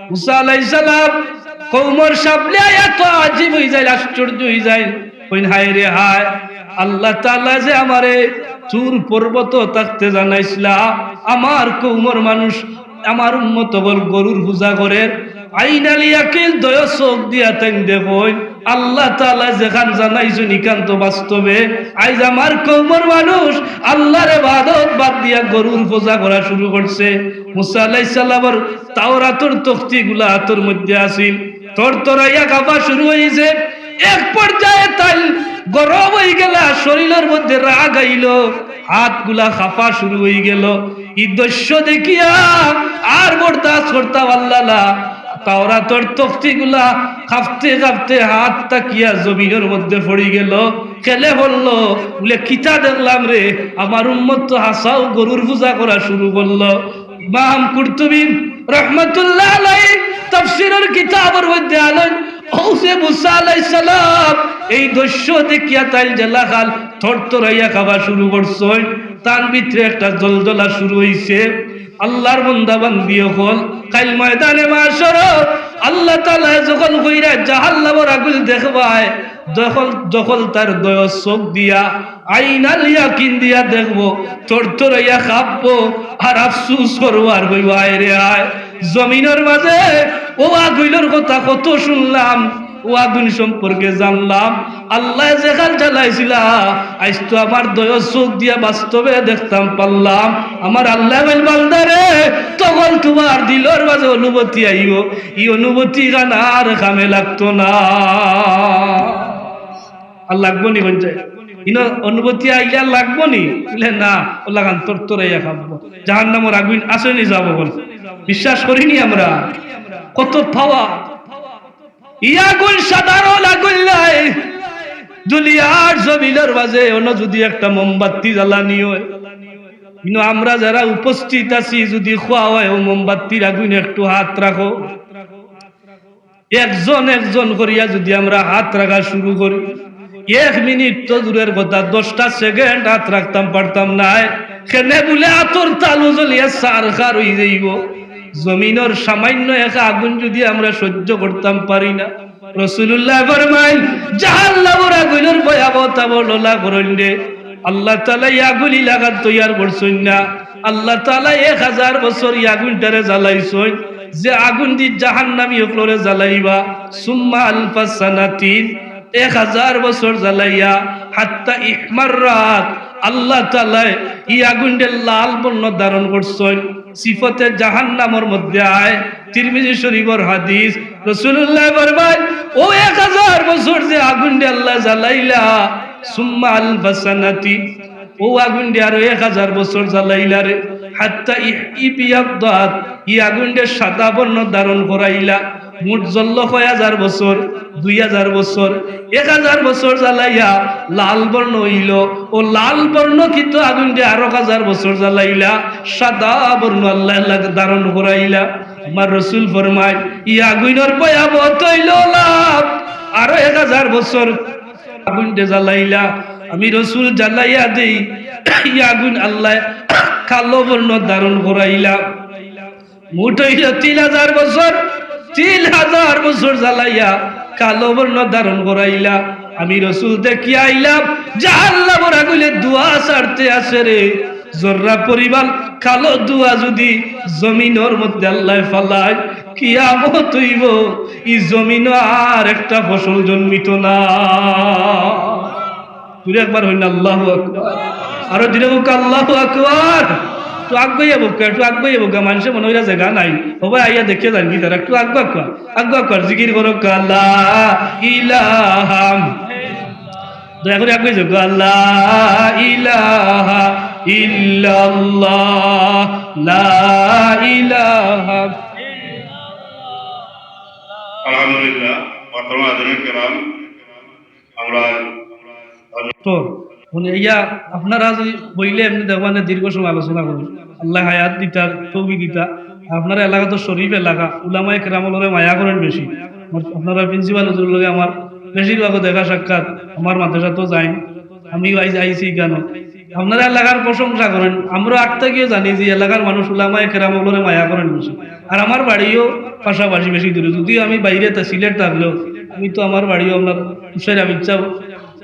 মুসা আলাইহিস সালাম কওমর সামনে আইয়া তো আজিব অইযাইন, আশ্চর্য অইযাইন। কইন, "হায় রে হায়, আল্লাহ তাআলা যে আমারে তুর পর্বতো থাকতে জানাইছলা, আমার কওমর মানুষ আমার উম্মত অকল গরুর পূজা করের, আইনাল ইয়াকিন দয় চউখ দিয়া তাইন দেখইন, আল্লাহ তাআলা যেখান জানাইছইন ইখান তো বাস্তবে। আইজ আমার কওমর মানুষ আল্লাহর ইবাদত বাদ দিয়া গরুর পূজা করা শুরু করছে। মুসা আলাইহিস সালামর তাওরাতর তখতিগুলা আতর মধ্যে আছিল, তরতরাইয়া কাঁপা শুরু অইছে। এক পর্যায়ে তাইন গরম অইগেলা, শরীলর মধ্যে রাগ আইলো, হাতগুলা কাঁপা শুরু অইগেলো। ই দৃশ্য দেখিয়া আর বরদাস্ত করতা পারলা না। তাওরাতর তখতিগুলা কাঁপতে কাঁপতে হাত থাকিয়া জমিনর মধ্যে পড়িগেলো। কেনে পড়লো? বুলে, "কিতা দেখলাম রে, আমার উম্মত তো হাছাউ গরুর পূজা করা শুরু করলো।" ইমাম কুরতুবী রহমতুল্লাহ আলাইহি তাফসীরর কিতাবর মধ্যে আনইন, অউ যে মুসা আলাইহিস সালাম এই দৃশ্য দেখিয়া তাইন যেলাখান তরতরাইয়া কাঁপা শুরু করছইন, তান ভিতরে একটা জ্বলজ্বলা শুরু অইছে। আল্লাহর বান্দা বান্দি অকল, কাইল ময়দানে মাশরো আল্লাহ তাআলায় যখন কইরা জাহান্নামর আগুন দেখবায়, যখন, যখন তার দয় চউখ দিয়া আইনাল ইয়াকিন দিয়া দেখবো, তরতরাইয়া কাঁপবো, আর আফসুস করবো, আর কইবো, "আয় রে আয়, জমিনর মাঝে অউ আগুনর কথা কত শুনলাম, অউ আগুন সম্পর্কে জানলাম, আল্লায় যেখান জ্বালাইছিলা, আইজ তো আমার দয় চউখ দিয়া বাস্তবে দেখতাম পারলাম।" আমার আল্লায় কইন, "বান্দারে, তখন তুমার দিলর মাঝে অনুভূতি আইবো, ই অনুভূতিখান আর কামে লাগতো না।" আর লাগবো নি কইন চাই? ইনো অনুভূতি আইলে আর লাগবো নি? বুলে, "না, অউলাখান তরতরাইয়া কাঁপবো।" জাহান্নামর আগুন আছে নি যাবো বল? বিশ্বাস করি নি আমরা? কত পাওয়ার! ই আগুন সাধারণ আগুন নায়। দুনিয়ার জমিনর মাঝে অনো যুদি একটা মোমবাতি জ্বালানি অয়, ইনো আমরা যারা উপস্থিত আছি, যুদি কওয়া অয়, "অউ মোমবাতির আগুন একটু হাত রাখো।" একজন একজন করিয়া যুদি আমরা হাত রাখা শুরু করি, এক মিনিট তো দূরর কথা, দশটা সেকেন্ড হাত রাখতাম পারতাম নায়। কেনে বুলে আতর তালু জ্বলিয়া ছারখার অইযাইবো। জমিনর সামান্য এক আগুন যুদি আমরা সহ্য করতাম পারি না, রাসুলুল্লায় ফরমাইন, জাহান্নামর আগুনর ভয়াবহতা বর্ণনা করইন রে। আল্লাহ তাআলায় ই আগুন ইলাখান তৈয়ার করছইন না। আল্লাহ তাআলায় এক হাজার বছর ই আগুনটারে জ্বালাইছইন, যে আগুন দি জাহান্নামী অকলরে জ্বালাইবা। সুম্মা আলফা সানাতিন, এক হাজার বছর জ্বালাইয়া, হাত্তা ইহমাররাত, আল্লাহ তাআলায় ই আগুনরে লাল বর্ণ ধারণ করছইন। সিফতে জাহান্নামর মধ্যে আয়, তিরমিজি শরীফর হাদিস, রাসুলুল্লায় ফরমাইন, অউ এক হাজার বছর যে আগুনরে আল্লায় জ্বালাইলা, সুম্মা আলফা সানাতি, অউ আগুনরে আরো এক হাজার বছর জ্বালাইলা রে, হাত্তা ইহ-, ইবিয়াদ্দাত, ই আগুনরে সাদা বর্ণ ধারণ করাইলা। মুট জ্বললো কয় হাজার বছর, দুই হাজার বছর, এক হাজার বছর জ্বালাইয়া লাল বর্ণ অইলো। অউ লাল বর্ণকিত আগুনরে আরো হাজার বছর জ্বালাইলা, সাদা বর্ণ আল্লায় লাগ-, ধারণ করাইলা। আমার রাসুল ফরমাইন, ই আগুনর ভয়াবহতা অইলো লাভ, আরো এক হাজার বছর আগুনরে জ্বালাইলা, আমি রাসুল জ্বালাইয়া দেই, ই আগুন আল্লায় কালো বর্ণ ধারণ করাইলা। মুট অইলো তিন হাজার বছর, তিন হাজার বছর জ্বালাইয়া কালো বর্ণ ধারণ করাইলা। আমি রাসুল দেখিয়া আইলাম, জাহান্নামর আগুনে ধুয়া ছাড়তে আছে রে। জর্রা পরিমাণ কালো ধুয়া যুদি জমিনর মধ্যে আল্লায় ফালাইন, কিয়ামত অইবো, ই জমিনো আর একটা ফসল জন্মিতো না। জুরে একবার কইন না, আল্লাহু আকবার। আরো জুরে কউক্কা, আল্লাহু আকবার। একটু আগুয়াইয়া বউক্কা, একটু আগুয়াইয়া বউক্কা, মানষে মনো কইরা জাগা নাই। ও ভাই, আইয়া দেখিয়া যাইন কিতা, একটু আগুয়াউক্কা, আগুয়াউক্কা, জিকির করউক্কা, লা ইলাহা। দয়া করি আগুয়াই যাউক্কা, লা ইলাহা ইল্লাল্লাহ, লা ইলাহা। আলহামদুলিল্লাহ, মুহতারাম হাজিরিন কেরাম, আমরা তো, মানে, ইয়া, আপনারা যদি বইলে এমনে দেখবা না, দীর্ঘ সময় আলোচনা করইন। আল্লায় হায়াত দিতা, তৌফিক দিতা। আপনারা এলাকা তো শরীফ এলাকা, উলামায়ে কেরাম অকলরে মায়া করইন বেশি। আপনারা প্রিন্সিপাল হুজুরর লগে আমার বেশিরভাগ দেখা সাক্ষাৎ, আমার মাদ্রাসাত যাইন, আমিও আইজ আইছি ইখানো। আপনারা এলাকার প্রশংসা করইন, আমরা আগ থাকিও জানি যে এলাকার মানুষ উলামায়ে কেরাম অকলরে মায়া করইন বেশি। আর আমার বাড়িও পাশাপাশি, বেশি দূরে, যদিও আমি বাইরে তা সিলেট থাকলেও আমি তো আমার বাড়িও আপনার হুশাইর হাফিজ সাব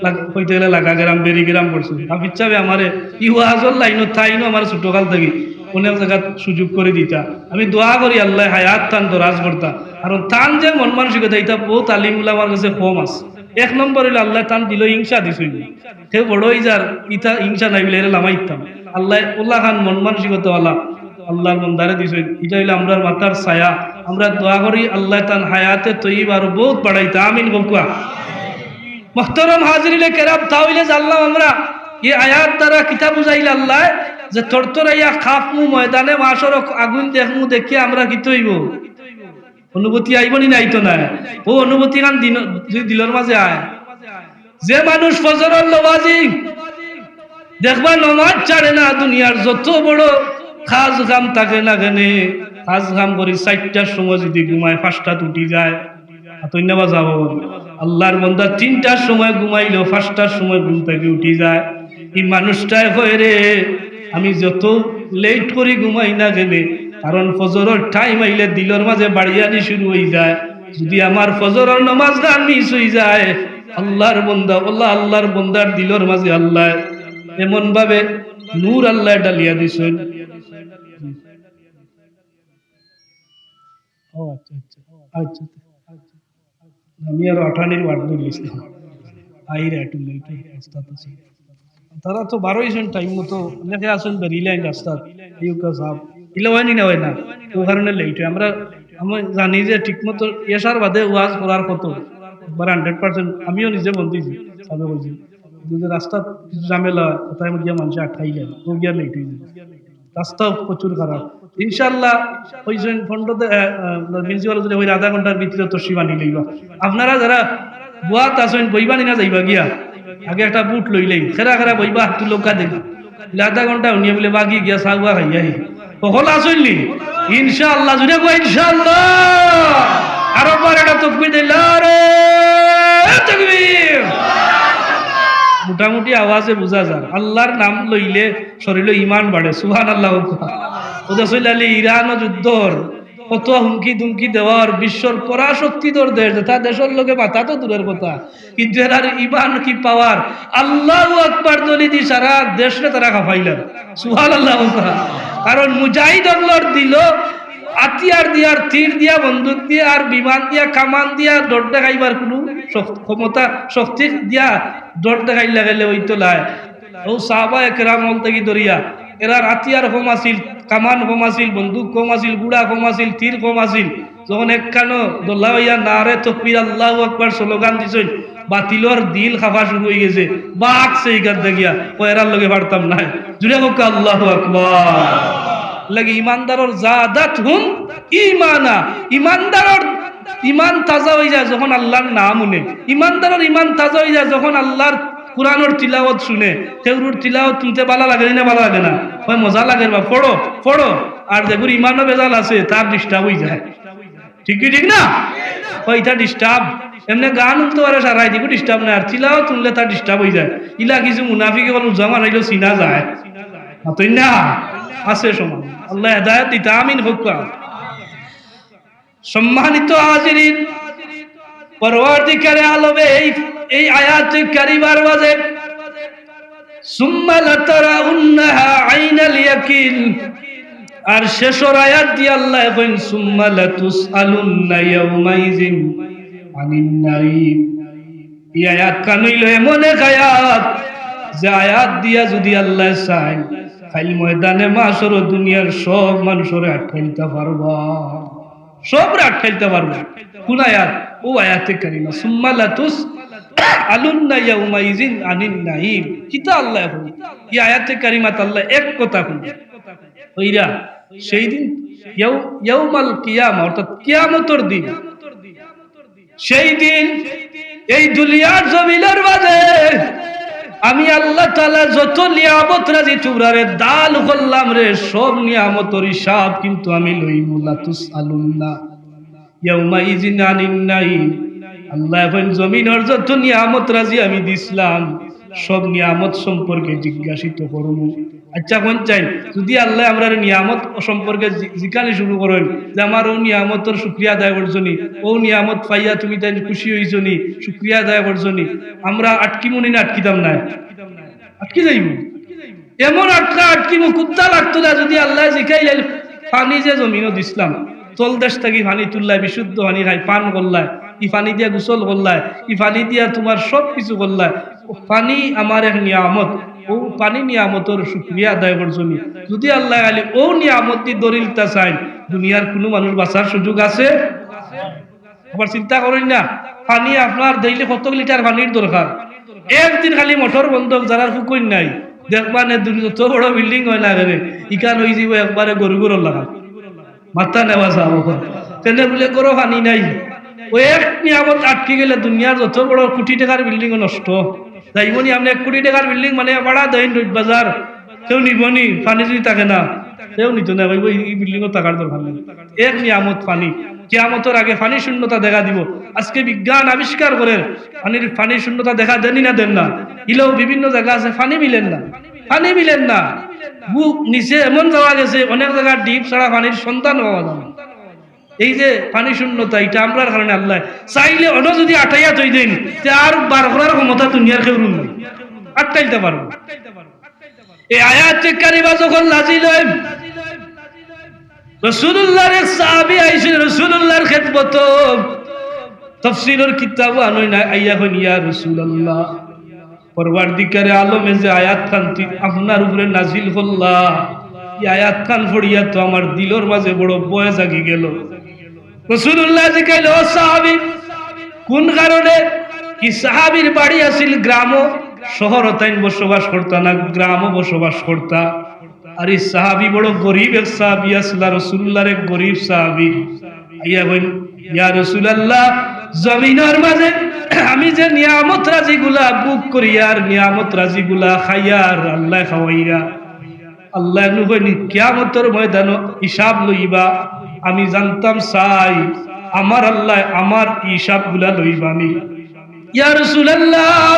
লাগ-, কইতে গেলে লাগা গ্রাম, বেরি গ্রাম পড়ছে। হাফিজ সাবে আমারে ই ওয়াজর লাইনো তাইনও আমার ছোটকাল থাকি অনেক জাগাত সুযোগ করি দিতা। আমি দোয়া করি আল্লায় হায়াত তান দরাজ করতা, কারণ তান যে মন মানসিকতা, ইটা বউত আলিম উলামার গেছে কম আছে। এক নম্বর অইলো আল্লায় তান দিলো হিংসা দিছইন, কেউ বড় অইযার, ইতা হিংসা নাই বলে এরে লামাইতাম। আল্লায় অলাখান মন মানসিকতাআলা আল্লার বন্দারে দিছইন, ইটা অইলো আমরার মাথার ছায়া। আমরা দোয়া করি আল্লায় তান হায়াতে তৈয়বা আরো বউত বাড়াইতা, আমিন কউক্কা। মোহতরম হাজিরিনে কেরাম, তা অইলে জানলাম আমরা ই আয়াত দ্বারা কিতা বুঝাইলা আল্লায়, যে তরতরাইয়া কাঁপমু, ময়দানে মাশরো আগুন দেখমু, দেখিয়া আমরা কিতা অইবো? অনুভূতি আইবো নি? না, আইতো নায়। অউ অনুভূতিখান দিন-, যদি দিলর মাঝে আয়, যে মানুষ ফজরর নমাজি, দেখবা নমাজ ছাড়ে না, দুনিয়ার যত বড় কাজ কাম থাকে না কেনে, কাজ কাম করি চাইরটার সময় যদি ঘুমায়, পাঁচটাত উঠি যায়, আতইন্না বা যাবো। আল্লার বন্দা তিনটার সময় ঘুমাইলো, পাঁচটার সময় ঘুম থাকি উঠি যায়। ই মানুষটায় কয়, "রে, আমি যত late করি ঘুমাই না কেনে, কারণ ফজরর time আইলে দিলর মাঝে বাড়িয়ানি শুরু অইযায়। যদি আমার ফজরর নমাজখান miss অইযায়, আল্লার বন্দা, অলা আল্লার বন্দার দিলর মাঝে আল্লায় এমন ভাবে নূর আল্লায় ডালিয়া দিছইন।" ও আচ্ছা, আচ্ছা, আচ্ছা। আমি আরো আঠানির word ধরিলিছি। আইরা একটু late অই, ওস্তাদ আছে। তারা তো বারোইছইন time মতো, অনেকে আছইন বেরিলাইন রাস্তাত, ইউকা সাহেব। ইলা অয়নি না, অয় না, অউ কারণে late অয়। আমরা, আমি জানি যে ঠিক মতো এশার বাদে ওয়াজ করার কথা, একবার hundred percent, আমিও নিজে বন্ধ অইছি, সাবে কইছি। কিন্তু যে রাস্তাত কিছু ঝামেলা, কোথায় গিয়া মানুষে আটকাইলেন, অউ গিয়া late অইযায়। রাস্তাও প্রচুর খারাপ। ইনশাআল্লাহ, অউ যে ফন্ডতে, আহ, আহ, principal যদি অউ আধা ঘন্টার ভিতরে তশরিফ আনি লইবা। আপনারা যারা বওয়াত আছইন, বইবা নি না যাইবা গিয়া? আগে একটা vote লইলেই, খেরা খেরা বইবা, হাত তুলউক্কা দেখি। ইলা আধা ঘন্টা হুনিয়া বুলে বাগি গিয়া চাউয়া খাইয়া আহি। হকল আছইন নি? ইনশাআল্লাহ, জুরে কও ইনশাআল্লাহ। আরো একবার একটা তকবীর দেই, নারে তকবীর। মোটামুটি আওয়াজে বুঝা যার, আল্লার নাম লইলে শরীলো ইমান বাড়ে। সুবহানাল্লাহ। ওদা সইল আলী ইরানো যুদ্ধর কত হুমকি দুমকি দেওয়ার, বিশ্বর পরাশক্তিধর দেশ, যেটা দেশর লগে মাতা তো দূরের কথা, কিন্তু এরার ইমান কি power! আল্লাহু আকবার ধ্বনি দি সারা দেশরে তারা কাঁপাইলার। সুবহানাল্লাহ। কারণ মুজাহিদ অকলর দিলো আতিয়ার দিয়া, তীর দিয়া, বন্দুক দিয়া, আর বিমান দিয়া, কামান দিয়া ডর দেখাইবার কুনু শক্ত-, ক্ষমতা, শক্তি দিয়া ডর দেখাইলা গেলে অইতো নায়। অউ সাহাবা একরাম অকল থাকি ধরিয়া, এরার আতিয়ার কম আছিল, কামান কম আছিল, বন্দুক কম আছিল, ঘুড়া কম আছিল, তীর কম আছিল। যখন একখানো দল্লা অইয়া নারে তকবীর আল্লাহু আকবার স্লোগান দিছইন, বাতিলর দিল কাঁপা শুরু অইগেছে, বাঘ সেই গাদ্দা গিয়া, ও এরার লগে পারতাম নায়। জুরে কউক্কা আল্লাহু আকবার। লাগি ইমানদারর জাদাতহুম ইমানা, ইমানদারর ইমান তাজা অইযায় যখন আল্লার নাম হুনে, ইমানদারর ইমান তাজা অইযায় যখন আল্লার কুরআনর তিলাওয়াত হুনে। কেউরুর তিলাওয়াত হুনতে ভালা লাগে না, ভালা লাগে না? অয় মজা লাগে বা, পড়ো, পড়ো। আর যেগুর ইমানো ভেজাল আছে, তার disturb অইযায়। ঠিক কি ঠিক না? অয় ইটা disturb। এমনে গান হুনতো পারে সারা রাইত, ইগু disturb নায়, আর তিলাওয়াত হুনলে তার disturb অইযায়। ইলা কিছু মুনাফিক অকল উজা মারাইলো চিনা যায়। মাতইন না? আছে সমান। আল্লায় হেদায়েত দিতা, আমিন কউক্কা। সম্মানিত হাজিরিন, পরওয়ারদিগারে আলমে এই, এই আয়াতে কারিমার মাঝে সুম্মা লাতারাউন্নাহা আইনাল ইয়াকিন, আর শেষর আয়াত দিয়া আল্লায় কইন, সুম্মা লাতুসআলুন্না ইয়াউমাইযিন আনিন নাঈম। ই আয়াত খান অইলো এমন এক আয়াত, যে আয়াত দিয়া যুদি আল্লায় চাইন, কাইল ময়দানে মাশরো দুনিয়ার সব মানষরে আটকাইলতা পারবা। সবরে আটকাইলতা পারবা। কুন আয়াত? অউ আয়াতে কারিমা, সুম্মা লাতুসআলুন্না ইয়াউমাইযিন আনিন নাঈম। কিতা আল্লায় কইন? ই আয়াতে কারিমাত আল্লায় এক কথা কইন। কইরা, সেই দিন ইয়াউ-, ইয়াউমাল কিয়ামা, অর্থাৎ কিয়ামতর দিন। সেই দিন এই দুনিয়ার জমিনর মাঝে আমি আল্লাহ তাআলা যত নিয়ামত রাজি তুমরারে দান করলাম রে, সব নিয়ামতর হিসাব কিন্তু আমি লইমু। লাতুসআলুন্না ইয়াউমাইযিন আনিন নাঈম। আল্লায় কইন, জমিনর যত নিয়ামত রাজি আমি দিছলাম, সব নিয়ামত সম্পর্কে জিজ্ঞাসিত করমু। আচ্ছা, কইন চাইন, যুদি আল্লায় আমরারে নিয়ামত সম্পর্কে জি-, জিকানি শুরু করইন যে আমার অউ নিয়ামতর শুকরিয়া আদায় করছো নি, অউ নিয়ামত পাইয়া তুমি তাইন খুশি অইছো নি, শুকরিয়া আদায় করছো নি, আমরা আটকিমু নি না আটকিতাম নায়? আটকি যাইমু। এমন আটকা আটকিমু, কুন্তা লাগতো না। যদি আল্লায় জিকাইলা, পানি যে জমিনো দিছলাম, তলদেশ থাকি পানি তুললায়, বিশুদ্ধ পানি খাই, পান করলায়, ই পানি দিয়া গোসল করলায়, ই পানি দিয়া তুমার সব কিছু করলায়, অউ পানি আমার এক নিয়ামত, অউ পানি নিয়ামতর শুকরিয়া আদায় করছো নি? যদি আল্লায় খালি অউ নিয়ামতদি ধরিলতা চাইন, দুনিয়ার কুনু মানুষ বাঁচার সুযোগ আছে? আবার চিন্তা করইন না, পানি আপনার daily কত লিটার পানির দরকার। একদিন খালি মোটর বন্ধ অউক, যারার ফুকইন নাই, দেখবা নে দুনি যত বড় building অয় না কেনে, ইখান অইযিবো একবারে গরু গরুর লাখান। মাথা নেওয়া যাবো। কেনে বুলে গরো পানি নাই। অউ এক নিয়ামত আটকি গেলে দুনিয়ার যত বড় কোটি টেকার building ও নষ্ট। যাইবো নি আপনে এক কোটি টেকার building মানে ভাড়া দেইন রোড বাজার, কেউ নিবো নি? পানি যদি থাকে না, কেউ নিতো না, কইবো, "ই, ই building ও থাকার দরকার নাই।" এক নিয়ামত পানি, কিয়ামতর আগে পানি শূন্যতা দেখা দিবো। আজকে বিজ্ঞান আবিষ্কার করের, পানির, পানি শূন্যতা দেখা দেনি না দেন না? ইলেও বিভিন্ন জাগা আছে, পানি মিলের না, পানি মিলের না। বুক নিচে এমন যাওয়া গেছে, অনেক জাগা deep ছাড়া পানির সন্ধান পাওয়া যায় না। এই যে পানি শূন্যতা, ইটা আমরার কারণে। আল্লায় চাইলে অনো যদি আটাইয়া থই দেইন, তে আর বার করার ক্ষমতা দুনিয়ার কেউরু নাই, আটকাইলতা পারবো। এই আয়াতে কারিমা যখন নাজিল অয়, রাসূলুল্লাহর এক সাহাবী আইছইন রাসূলুল্লাহর খেদমতো, তাফসীরর কিতাবো আনইন না, আইয়া কইন, "ইয়া রাসূলুল্লাহ, পরওয়ারদিগারে আলমে যে আয়াত খান তি-, আপনার উপরে নাজিল করলা, ই আয়াত খান পড়িয়া তো আমার দিলর মাঝে বড় ভয় জাগি গেল।" রাসূলুল্লায় জিকাইলা, "ও সাহাবী, কুন কারণে?" ই সাহাবীর বাড়ি আছিল গ্রামো, শহরো তাইন বসবাস করতা না, গ্রামো বসবাস করতা। আর ই সাহাবী বড় গরিব এক সাহাবী আছলা, রাসূলুল্লাহর এক গরিব সাহাবী। আইয়া কইন, "ইয়া রাসূলুল্লাহ, জমিনর মাঝে আমি যে নিয়ামত রাজিগুলা ভোগ করিয়ার, নিয়ামত রাজিগুলা খাইয়ার, আল্লায় খাওয়াইরা, আল্লায় নু কইন, কিয়ামতর ময়দানো হিসাব লইবা। আমি জানতাম চাই, আমার আল্লায় আমার হিসাবগুলা লইবা নি।" ইয়া রাসূলুল্লাহ,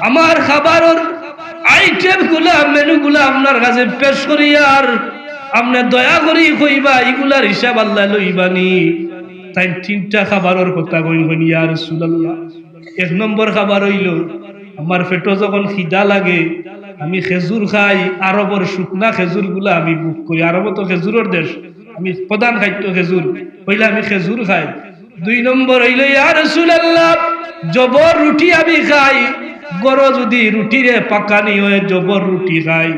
আমার খাবারর item গুলা, menu গুলা আপনার কাছে পেশ করিয়ার, আপনে দয়া করি কইবা, ইগুলার হিসাব আল্লায় লইবা নি? তাইন তিনটা খাবারর কথা কইন, কইন, ইয়া রাসূলুল্লাহ, এক নম্বর খাবার অইলো, আমার পেটো যখন খিদা লাগে, আমি খেজুর খাই, আরবর শুকনা খেজুরগুলা আমি ভোগ করি, আরবো তো খেজুরর দেশ, আমি প্রধান খাদ্য খেজুর, অইলে আমি খেজুর খাই। দুই নম্বর অইলো, ইয়া রাসূলুল্লাহ, জবর রুটি আমি খাই, ঘরো যুদি রুটিরে পাকানি অয়, জবর রুটি খাই।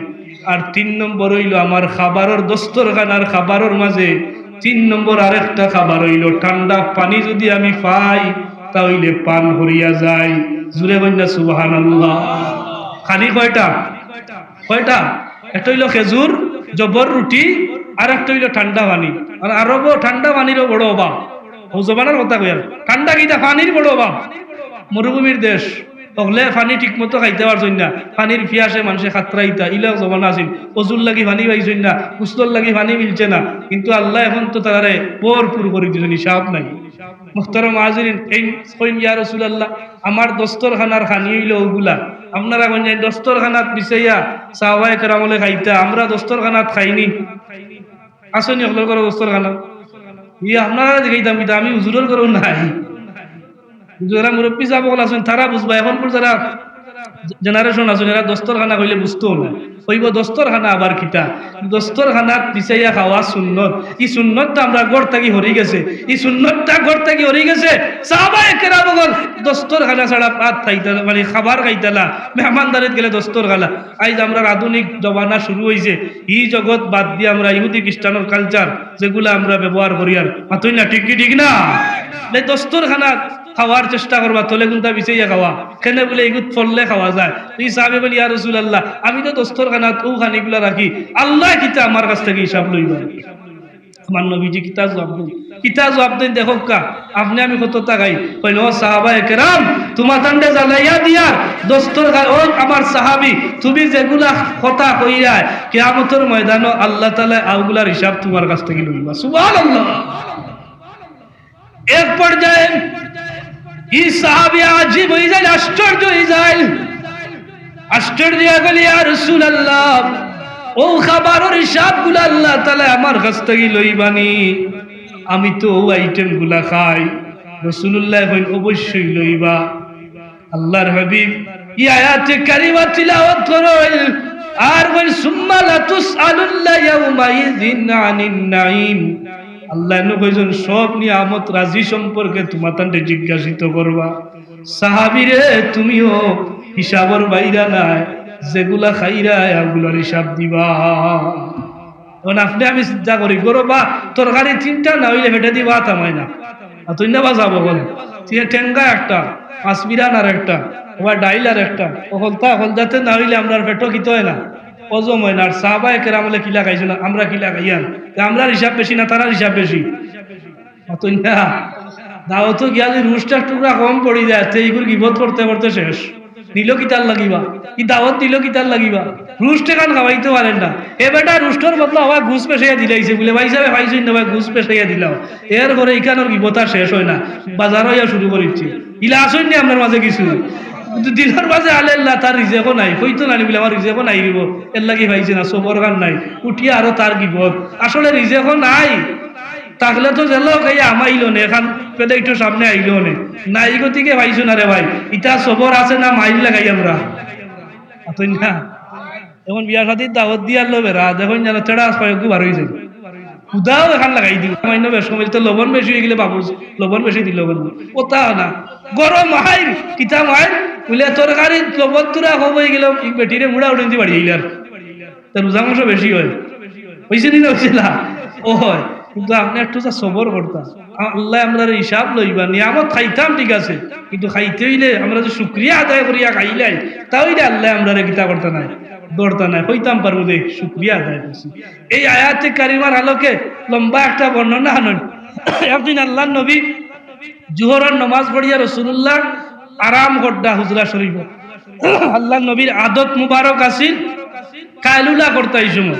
আর তিন নম্বর অইলো, আমার খাবারর দস্তরখানার খাবারর মাঝে তিন নম্বর আরেকটা খাবার অইলো, ঠান্ডা পানি যুদি আমি পাই, তা অইলে পান করিয়া যাই। জুরে কইন না সুবহানাল্লাহ। খালি কয়টা? কয়টা? একটা অইলো খেজুর, জবর রুটি, আর একটা অইলো ঠান্ডা পানি। আর আরবো ঠান্ডা পানিরও বড় অভাব। অউ জমানার কথা কইয়ার, ঠান্ডা কিতা, পানির বড় অভাব। মরুভূমির দেশ, অকলে পানি ঠিকমতো খাইতা পারছইন না, পানির পিয়াসে মানষে কাতরাইতা, ইলা জমানা আছিল। অজুর লাগি পানি পাইছইন না, গোসলর লাগি পানি মিলছে না, কিন্তু আল্লায় এখন তো তারারে ভরপুর করি দিছইন, হিসাব নাই। মুহতারাম হাজিরিন, এই কইন, ইয়া রাসূলুল্লাহ, আমার দস্তরখানার খানি অইলো অগুলা। আপনারা কইন যে দস্তরখানাত বিছাইয়া সাহাবায়ে কেরামলে খাইতা, আমরা দস্তরখানাত খাইনি। আছইন নি অকলর ঘরো দস্তরখানা? ই আপনারারে জিগাইতাম কিতা, আমি হুজুরর ঘরো নাই। যারা মুরব্বি সাব অকল আছইন, তারা বুঝবা। এখনকুর যারা generation আছইন, এরা দস্তরখানা কইলে বুঝতো না। কইবো দস্তরখানা আবার কিতা? দস্তরখানাত বিছাইয়া খাওয়া সুন্নত। ই সুন্নতটা আমরা ঘর থাকি হরি গেছে। ই সুন্নতটা ঘর থাকি হরি গেছে। সাহাবায়ে কেরাম অকল দস্তরখানা ছাড়া ভাত খাইতা না, মানে খাবার খাইতা না। মেহমানদারিত গেলে দস্তরখানা। আইজ আমরার আধুনিক জমানা শুরু অইছে। ই জগৎ বাদ দিয়া আমরা ইহুদি খ্রিস্টানর culture যেগুলা আমরা ব্যবহার করিয়ার, মাতইন না, ঠিক কি ঠিক না? লে দস্তরখানাত খাওয়ার চেষ্টা করবা, তলে কুনটা বিছাইয়া খাওয়া, কেনে বুলে ইগুত পড়লে খাওয়া যায়। ই সাহাবী কইন, ইয়া রাসূলুল্লাহ, আমি তো দস্তরখানাত অউ খানিগুলা রাখি, আল্লায় কিতা আমার কাছ থাকি হিসাব লইবা? আমার নবীজি কিতা জবাব দেইন? কিতা জবাব দেইন দেখউক্কা, আপনে আমি কততা খাই। কইন, ও সাহাবায়ে কেরাম, তুমাতানরে জ্বালাইয়া দিয়ার দস্তরখান, ও আমার সাহাবী, তুমি যেগুলা কথা কইরায়, কিয়ামতর ময়দানো আল্লাহ তাআলায় অগুলার হিসাব তুমার কাছ থাকি লইবা। সুবহানাল্লাহ। এক পর্যায়ে ই সাহাবী আজীব অইযাইল, আশ্চর্য অইযাইল। আশ্চর্য অইয়া কইল, ইয়া রাসূলুল্লাহ, অউ খাবারর হিসাবগুলা আল্লাহ তাআলায় আমার কাছ থাকি লইবা নি? আমি তো অউ item গুলা খাই। রাসূলুল্লায় কইন, অবশ্যই লইবা। আল্লাহর হাবিব ই আয়াতে কারিমা তিলাওয়াত করইল, আর কইন, "সুম্মা লাতুসআলুন্না ইয়াউমাইযিন আনিন নাঈম।" আল্লায় নু কইছইন, "সব নিয়ামত রাজি সম্পর্কে তুমাতানরে জিজ্ঞাসিত করবা।" সাহাবীরে, তুমিও হিসাবর বাইরা নায়, যেগুলা খাইরায়, অগুলার হিসাব দিবা। অখন আপনে আমি চিন্তা করি, ঘরো বা তরকারি তিনটা না অইলে পেটেদি ভাত হামায় না। আর তুই না বা যাবো বল, তুই টেঙ্গা একটা, মাছ বিরান আর একটা, বা ডাইল আর একটা, অখন তা অখন যাতে না অইলে আমরার পেটো কিতা অয় না, হজম অয় না। আর সাহাবায়ে কেরাম অকলে কিলা খাইছইন, আমরা কিলা খাইয়ার? তে আমরার হিসাব বেশি না তারার হিসাব বেশি? অতএব না, দাওতো গিয়া যদি রুস্টের টুকরা কম পড়ি যায়, তে ইগুর গিবত করতে করতে শেষ। নিল কিতার লাগিবা? ই দাওত দিল কিতার লাগিবা? রুস্ট এখান খাওয়াইতে পারের না। এ বেটা রুস্টর বদলা অবায় গুস পেশাইয়া দিলাইছে বুলে, "ভাইসাবে পাইছইন না, অবায় গুস পেশাইয়া দিলাও।" এরপরে ইখানর গিবত আর শেষ অয় না, বাজার অইয়া শুরু করিছে। ইলা আছইন নি আমরার মাঝে কিছু? কিন্তু দিলর মাঝে আলেল্লা, তার রিজেকও নাই, কইতো না নি বুলে, "আমার রিজেকও নাই রিবো, এরলাগি পাইছি না, সবর খান নাই।" উঠিয়া আরো তার গিবত। আসলে রিজেকও নাই, থাকলে তো জেলাও খাইয়া হামাইলো নে, এখান পেটে একটু সামনে আইলো নে। নাই গতিকে পাইছো না রে ভাই, ইতা সবর আছে না মাইল লাগাই আমরা? আতই না? এখন বিয়া শাদির দাওত দিয়ার লো বেড়া, দেখইন যেন তেড়া আস পায়, একটু বার অই যায়। খুদাও এখান লাগাই দিল। সামান্য বেশ কম অইলে তো লবণ বেশি অই গেলে বাবুর লবণ বেশি দিল বলে। ওতা না। গরম মাইর, কিতা মাইর? বুলে, "তরকারিত লবণ তুরা কম অই গেল।" ই বেটিরে মুড়া উড়িন্দি বাড়ি আইলার। তে রোজা মাসো বেশি অয়। অইছে নি না অইছে না? অয়। কিন্তু আপনে একটু যা সবর করতা। আল্লায় আমরার হিসাব লইবা। নিয়ামত খাইতাম ঠিক আছে, কিন্তু খাইতে অইলে আমরা যে শুকরিয়া আদায় করিয়া খাইলাই, তা অইলে আল্লায় আমরারে কিতা করতা নায়, ধরতা নায়। কইতাম পারমু যে শুকরিয়া আদায় করছি। এই আয়াতে কারিমার আলোকে লম্বা একটা বর্ণনা আনইন। একদিন আল্লার নবী জোহরর নমাজ পড়িয়া রসুলুল্লাহ আরাম করতা হুজরা শরীফো। আল্লার নবীর আদত মুবারক আছিল কায়লুলা করতা। ই সময়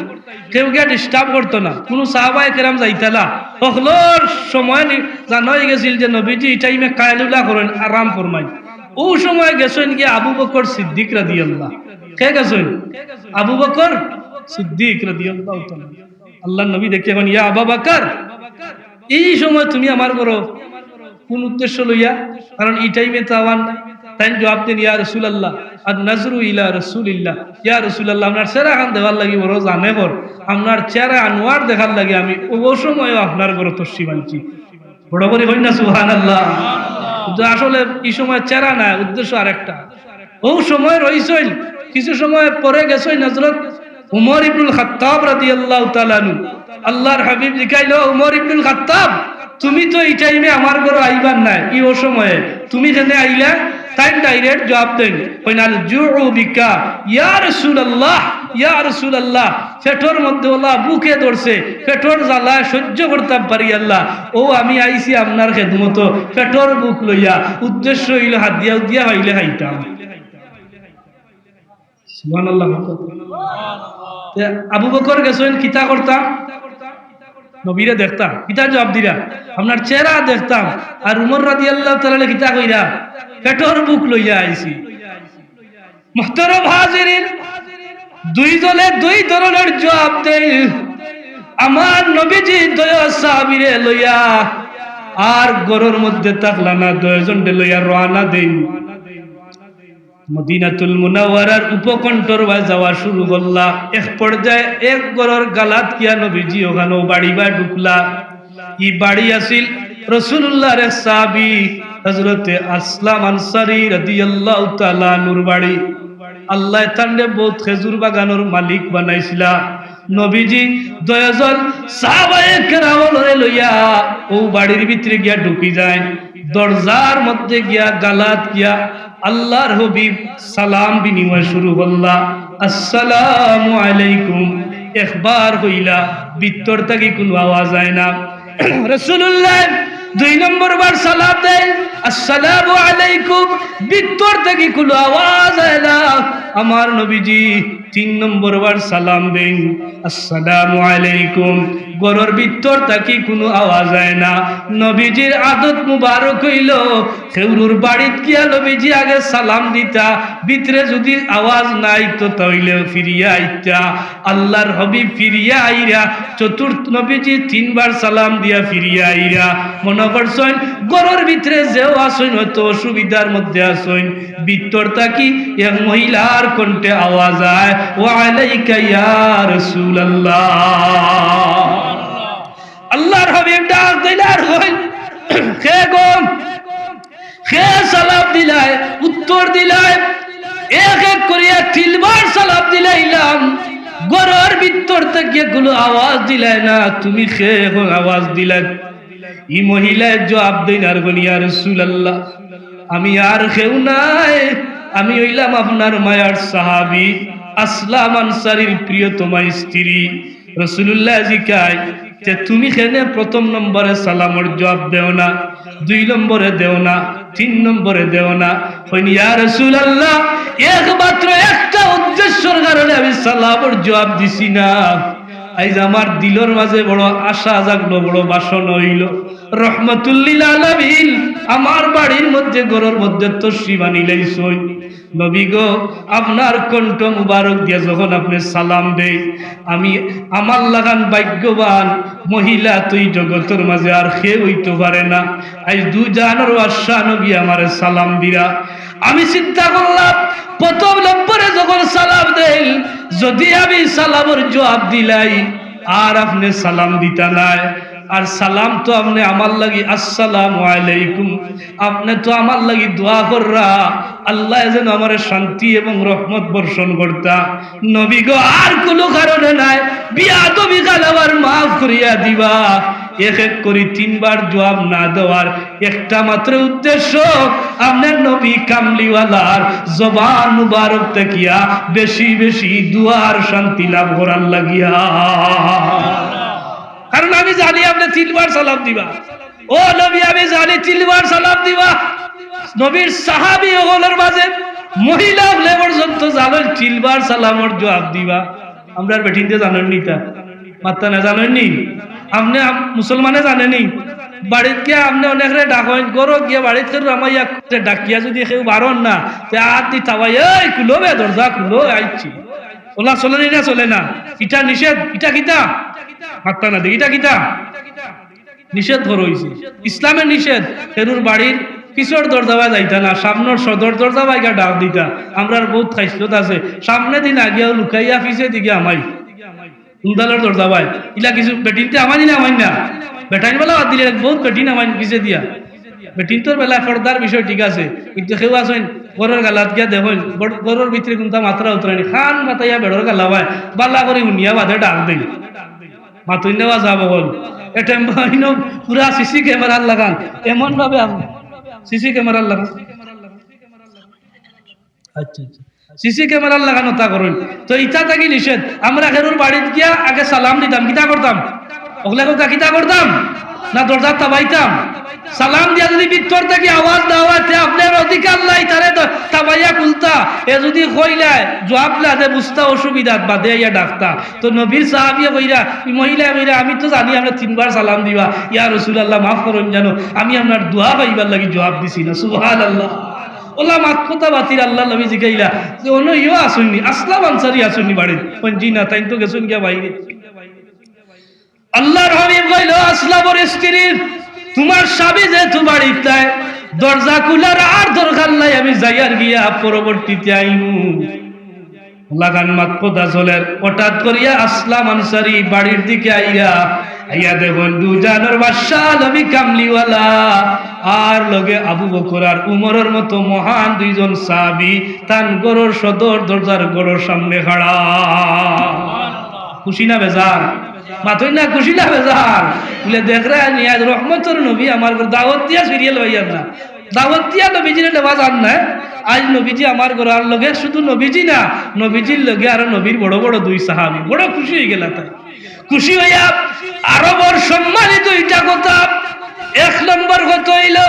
কেউ গিয়া disturb করতো না, কুনু সাহাবায়ে কেরাম যাইতা না। হকলর সময় নি-, জানা অই গেছিল যে নবীজি ই টাইমে কায়লুলা করইন, আরাম ফরমাইন। অউ সময় গেছইন গিয়া আবু বকর সিদ্দিক রাদিয়াল্লাহ। কে গেছইন? আবু বকর সিদ্দিক রাদিয়াল্লাহু তাআলা। আল্লার নবী দেখি কইন, "ইয়া আবা বকর, ই সময় তুমি আমার ঘরো কুন উদ্দেশ্য লইয়া?" কারণ ই টাইমে তো আওয়ার নাই। তাইন জবাব দেইন, "ইয়া রাসূলুল্লাহ, আন নাজরু ইলা রাসূলিল্লাহ।" ইয়া রাসূলুল্লাহ, আপনার চেহারা খান দেখার লাগি বড় জানে কর, আপনার চেহারা আনোয়ার দেখার লাগি আমি অউ সময়ও আপনার ঘরো তশরিফ আনছি। বড় করি কইন না সুবহানাল্লাহ। কিন্তু আসলে ই সময় চেহারা না, উদ্দেশ্য আরেকটা। অউ সময় রইছইন, কিছু সময় পরে গেছইন হযরত উমর ইবনুল খাত্তাব রাদিয়াল্লাহু তাআলা আনহু। আল্লার হাবিব জিকাইল, "উমর ইবনুল খাত্তাব, তুমি তো ই টাইমে আমার ঘরো আইবার নায়, ই অসময়ে তুমি কেনে আইলা?" তাইন direct জবাব দেইন, কইন, "আল জুউ বিকা, ইয়া রাসূলুল্লাহ, ইয়া রাসূলুল্লাহ, পেটর মধ্যে অলা ভুকে ধরছে, পেটর জ্বালায় সহ্য করতাম পারিয়ার না। অউ আমি আইছি আপনার খেদমতো, পেটর ভুক লইয়া, উদ্দেশ্য অইলো হাদিয়া উদিয়া পাইলে খাইতাম।" সুবহানাল্লাহ। তে আবু বকর গেছইন কিতা করতা? নবীরে দেখতা। কিতা জবাব দিরা? আপনার চেহারা দেখতাম। আর উমর রাদিয়াল্লাহু তাআলা আনহু কিতা কইরা? পেটর ভুক লইয়া আইছি। মুহতারাম হাজিরিন, দুইজনে দুই ধরনর জবাব দেইন। আমার নবীজি দুইও সাহাবীরে লইয়া আর ঘরর মধ্যে থাকলা না, দুইজনরে লইয়া রওয়ানা দেইন। মদিনাতুল মুনাওয়ারার উপকণ্ঠর বায় যাওয়া শুরু করলা। এক পর্যায়ে এক ঘরর গালাত গিয়া নবীজি অখানো বাড়িত ঢুকলা। ই বাড়ি আছিল রাসূলুল্লাহর এক সাহাবী হযরতে আসলাম আনসারী রাদিয়াল্লাহু তাআলা আনহুর বাড়ি। আল্লায় তানরে বউত খেজুর বাগানর মালিক বানাইছিলা। নবীজি দুইজন সাহাবায়ে কেরামরে লইয়া অউ বাড়ির ভিতরে গিয়া ঢুকি যাইন। দরজার মধ্যে গিয়া গালাত গিয়া আল্লার হাবিব সালাম বিনিময় শুরু করলা, "আসসালামু আলাইকুম।" একবার কইলা, ভিতর থাকি কুনু আওয়াজ আয় না। রাসূলুল্লাহ দুই নম্বর বার সালাম দেইন, "আসসালামু আলাইকুম।" ভিতর থাকি কুনু আওয়াজ আয় না। আমার নবীজি তিন নম্বর বার সালাম দেইন, "আসসালামু আলাইকুম।" ঘরর ভিতর থাকি কুনু আওয়াজ আয় না। নবীজির আদত মুবারক অইলো, কেউরুর বাড়িত গিয়া নবীজি আগে সালাম দিতা, ভিতরে যুদি আওয়াজ না আইতো তা অইলে ফিরিয়া আইতা। আল্লার হাবিব ফিরিয়া আইরা চতুর্থ, নবীজি তিনবার সালাম দিয়া ফিরিয়া আইরা। মনে করছইন, ঘরর ভিতরে যেও আছইন, হয়তো অসুবিধার মধ্যে আছইন, ভিতর থাকি এক মহিলার কণ্ঠে আওয়াজ আয়, "ওয়া আলাইকা ইয়া রাসূলুল্লাহ।" আল্লাহর হাবিব ডাক দিলা আর কইন, "কে গো? কে সালাম দিলায়, উত্তর দিলায়?" এক এক করিয়া তিনবার সালাম দিলাইলাম, ঘরর ভিতর থাকি কুনু আওয়াজ দিলায় না, তুমি কে অখন আওয়াজ দিলায়? ই মহিলায় জুয়াব দেইন আর কইন, "ইয়া রাসূলুল্লাহ, আমি আর কেউ নায়, আমি অইলাম আপনার মায়ার সাহাবী, আসলাম আনসারীর প্রিয়তমা স্ত্রী।" রাসূলুল্লায় জিকাইন যে, "তুমি কেনে প্রথম নম্বরে সালামর জুয়াব দেও না, দুই নম্বরে দেও না, তিন নম্বরে দেও না?" কইন, "ইয়া রাসূলুল্লাহ, একমাত্র একটা উদ্দেশ্যর কারণে আমি সালামর জুয়াব দিছি না। আইজ আমার দিলর মাঝে বড় আশা জাগলো, বড় বাসনা অইলো, রহমাতুল্লিল আলামিন আমার বাড়ির মধ্যে, ঘরর মধ্যে তশরিফ আনিলাইছইন। নবী গো, আপনার কণ্ঠ মুবারক দিয়া যখন আপনে সালাম দেইন, আমি আমার লাখান ভাগ্যবান মহিলা তো ই জগতর মাঝে আর কেউ অইতো পারে না। আইজ দুজাহানর বাদশা নবী আমারে সালাম দিরা।" আমি চিন্তা করলাম, প্রথম নম্বরে যখন সালাম দেইন, যদি আমি সালামর জুয়াব দিলাই, আর আপনে সালাম দিতা নায়। আর সালাম তো আপনে আমার লাগি, "আসসালামু আলাইকুম", আপনে তো আমার লাগি দোয়া কররা, আল্লায় যেন আমারে শান্তি এবং রহমত বর্ষণ করতা। নবী গো, আর কুনু কারণে নায়, বিয়াদবি খান আমার মাফ করিয়া দিবা। এক এক করি তিনবার জুয়াব না দেওয়ার একটা মাত্র উদ্দেশ্য, আপনার নবী কামলিওয়ালার জবান মুবারক থাকিয়া বেশি বেশি দোয়ার শান্তি লাভ করার লাগিয়া। কারণ আমি জানি আপনে তিনবার সালাম দিবা। ও নবী, আমি জানি তিনবার সালাম দিবা। নবীর সাহাবী অকলর মাঝে মহিলা অকলে পর্যন্ত জানইন তিনবার সালামর জুয়াব দিবা। আমরার বেটিন্তে জানইন নি ইতা? মাতইন না, জানইন নি? আপনে আম-, মুসলমানে জানে নি? বাড়িত গিয়া আপনে অনেকরে ডাকইন, ঘরো গিয়া বাড়িত কেউ রামাইয়া ডাকিয়া যদি কেউ বারইন না, তে আত দি থাবাই, "এই খুলো বে দরজা, খুলো, আইছি।" অলা চলে নি না চলে না? ইটা নিষেধ, ইটা কিতা? মাতইন না দেখি, ইটা কিতা? নিষেধ করা অইছে। ইসলামে নিষেধ, কেউর বাড়ির পিছর দরজাবায় যাইতা না, সামনর সদর দরজাবায় গিয়া ডাক দিতা। আমরার বউত খাইছলত আছে, সামনেদি না গিয়াও লুকাইয়া পিছেদি গিয়া হামাই। উন্দালর দরজাবায়। ইলা কিছু বেটিন্তে হামাইন না, হামাইন না। বেটাইন বেলা বাদ দিলে বউত বেটিন হামাইন পিছেদিয়া। বেটিন্তর বেলায় পর্দার বিষয় ঠিক আছে, কিন্তু কেউ আছইন ঘরর গালাত গিয়া দেখইন, ঘর-, ঘরর ভিতরে কুনতা মাতরা উতরা নি, কান পাতাইয়া বেড়র গালাবায়, বালা করি হুনিয়া বাদে ডাক দেইন। মাতইন না বা যাবো বল। এ টেম্বাইনো পুরা সিসি ক্যামেরার লাখান, এমন ভাবে আম-, সিসি ক্যামেরার লাখান। আচ্ছা, আচ্ছা। সিসি ক্যামেরার লাখান অতা করইন। তো ইটা থাকি নিষেধ। আমরা কেউর বাড়িত গিয়া আগে সালাম দিতাম, কিতা করতাম? অকলে কউক্কা কিতা করতাম? না দরজা থাবাইতাম? সালাম দিয়া যদি ভিতর থাকি আওয়াজ দেওয়া অয়, তে আপনার অধিকার নাই তারে দ-, থাবাইয়া খুলতা। এ যদি কইলায়, জুয়াব না দে, বুঝতা অসুবিধাত, বাদে আইয়া ডাকতা। তো নবীর সাহাবিয়ে কইরা, ই মহিলায় কইরা, "আমি তো জানি আপনে তিনবার সালাম দিবা, ইয়া রাসূলুল্লাহ, মাফ করইন জানো, আমি আপনার দোয়া পাইবার লাগি জুয়াব দিছি না।" সুবহানাল্লাহ। অলা মাত কথা বাতিল আল্লার নবী জিকাইলা যে, "অনো ইয়ো আছইন নি, আসলাম আনসারী আছইন নি বাড়িত?" কইন, "জি না, তাইন তো গেছইন গিয়া বাইরে।" আল্লার হাবিব কইলা, "আসলামর স্ত্রী, তুমার স্বামী যেহেতু বাড়িত নাই, দরজা খুলার আর দরকার নাই, আমি যাইয়ার গিয়া পরবর্তীতে আইমু।" লাখান মাত কথা চলের, হঠাৎ করিয়া আসলাম আনসারী বাড়ির দিকে আইয়া, আইয়া দেখইন দুজাহানর বাদশা নবী কামলিওয়ালা, আর লগে আবু বকর আর উমরর মতো মহান দুইজন সাহাবী, তান ঘরর সদর দরজার ঘরর সামনে খাড়া। খুশি না বেজার? মাতইন না, খুশি না বেজার? বুলে, "দেখরায় নি, আইজ রহমতর নবী আমার ঘরো দাওয়াত দিয়া সিরিয়াল পাইয়ার না।" দাওয়াত দিয়া নবীজিরে নেওয়া যার না। আইজ নবীজি আমার ঘরো, আর লগে শুধু নবীজি না, নবীজির লগে আরো নবীর বড় বড় দুই সাহাবী। বড় খুশি অইগেলা তাইন। খুশি অইয়া আরবর সম্মানিত ইটা কথা, এক নম্বর কথা অইলো,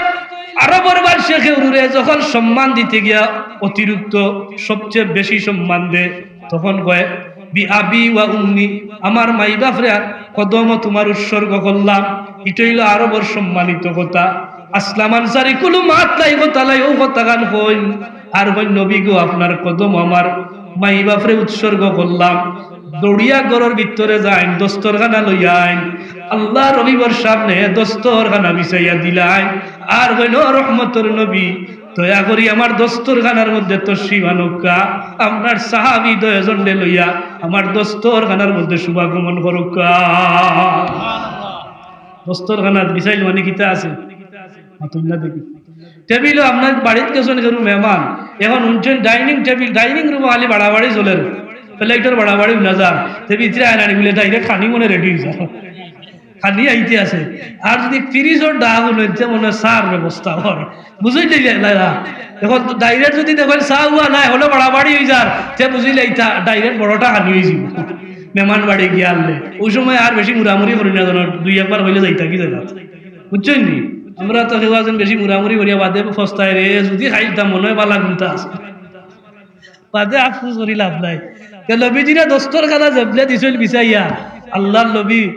আরবর মানষে কেউরে যখন সম্মান দিতে গিয়া অতিরিক্ত সবচেয়ে বেশি সম্মান দেয়, তখন কয়, "বি আবি ওয়া উম্মি, আমার মাই বাফরে কদমো তুমার উৎসর্গ করলাম।" ইটা অইলো আরবর সম্মানিত কথা। আসলাম আনসারী কুনু মাত নাই, কথা নাই, অউ কথাখান কইন। আর কইন, "নবী গো, আপনার কদমো আমার মাই বাফরে উৎসর্গ করলাম।" দৌড়িয়া ঘরর ভিতরে যাইন, দস্তরখানা লইয়া আইন। আল্লার হাবিবর সামনে দস্তরখানা বিছাইয়া দিলাইন, আর কইন, "রহমতর নবী, দয়া করি আমার দস্তরখানার মধ্যে তশরিফ আনউক্কা।" আপনার সাহাবী দুইজনরে লইয়া আমার দস্তরখানার মধ্যে শুভাগমন করউক্কা। দস্তরখানাত বিছাইল মানে কিতা আছে? মাতইন না দেখি। টেবিলও আপনার বাড়িত গেছইন কেউ মেহমান, এখন হুনছইন ডাইনিং টেবিল, ডাইনিং রুমও খালি বাড়াবাড়ি চলের, প্লেটর বাড়াবাড়ি হুনা যার, তে ভিতরে আইন আনি বলে ডাইরেক্ট খানি মনে রেডি অই যার, খানি আইতে আছে। আর যদি ফ্রিজর ডাক হুনইন, তে মনে অয় চার ব্যবস্থা অর, বুঝইন নি না? এখন ডাইরেক্ট যদি দেখইন চা উয়া নাই, হলো বাড়াবাড়ি অই যার, তে বুঝিলাইতা ডাইরেক্ট বড়টা খানি অই যাইবো। মেহমান বাড়ি গিয়া আনলে, অউ সময় আর বেশি মুড়ামুড়ি করি না, জানো, দুই একবার অইলে যাইতা কি জাগাত। বুঝছইন নি? আমরা তো কেউ একজন বেশি মুড়ামুড়ি করিয়া বাদে পস্তাই রে, যদি খাইলতাম মনে অয় বালা গুনতা আছে। বাদে আফসোস করি লাভ নাই। তে নবীজিরে দস্তরখানা যেবলা দিছইন বিছাইয়া, আল্লার নবী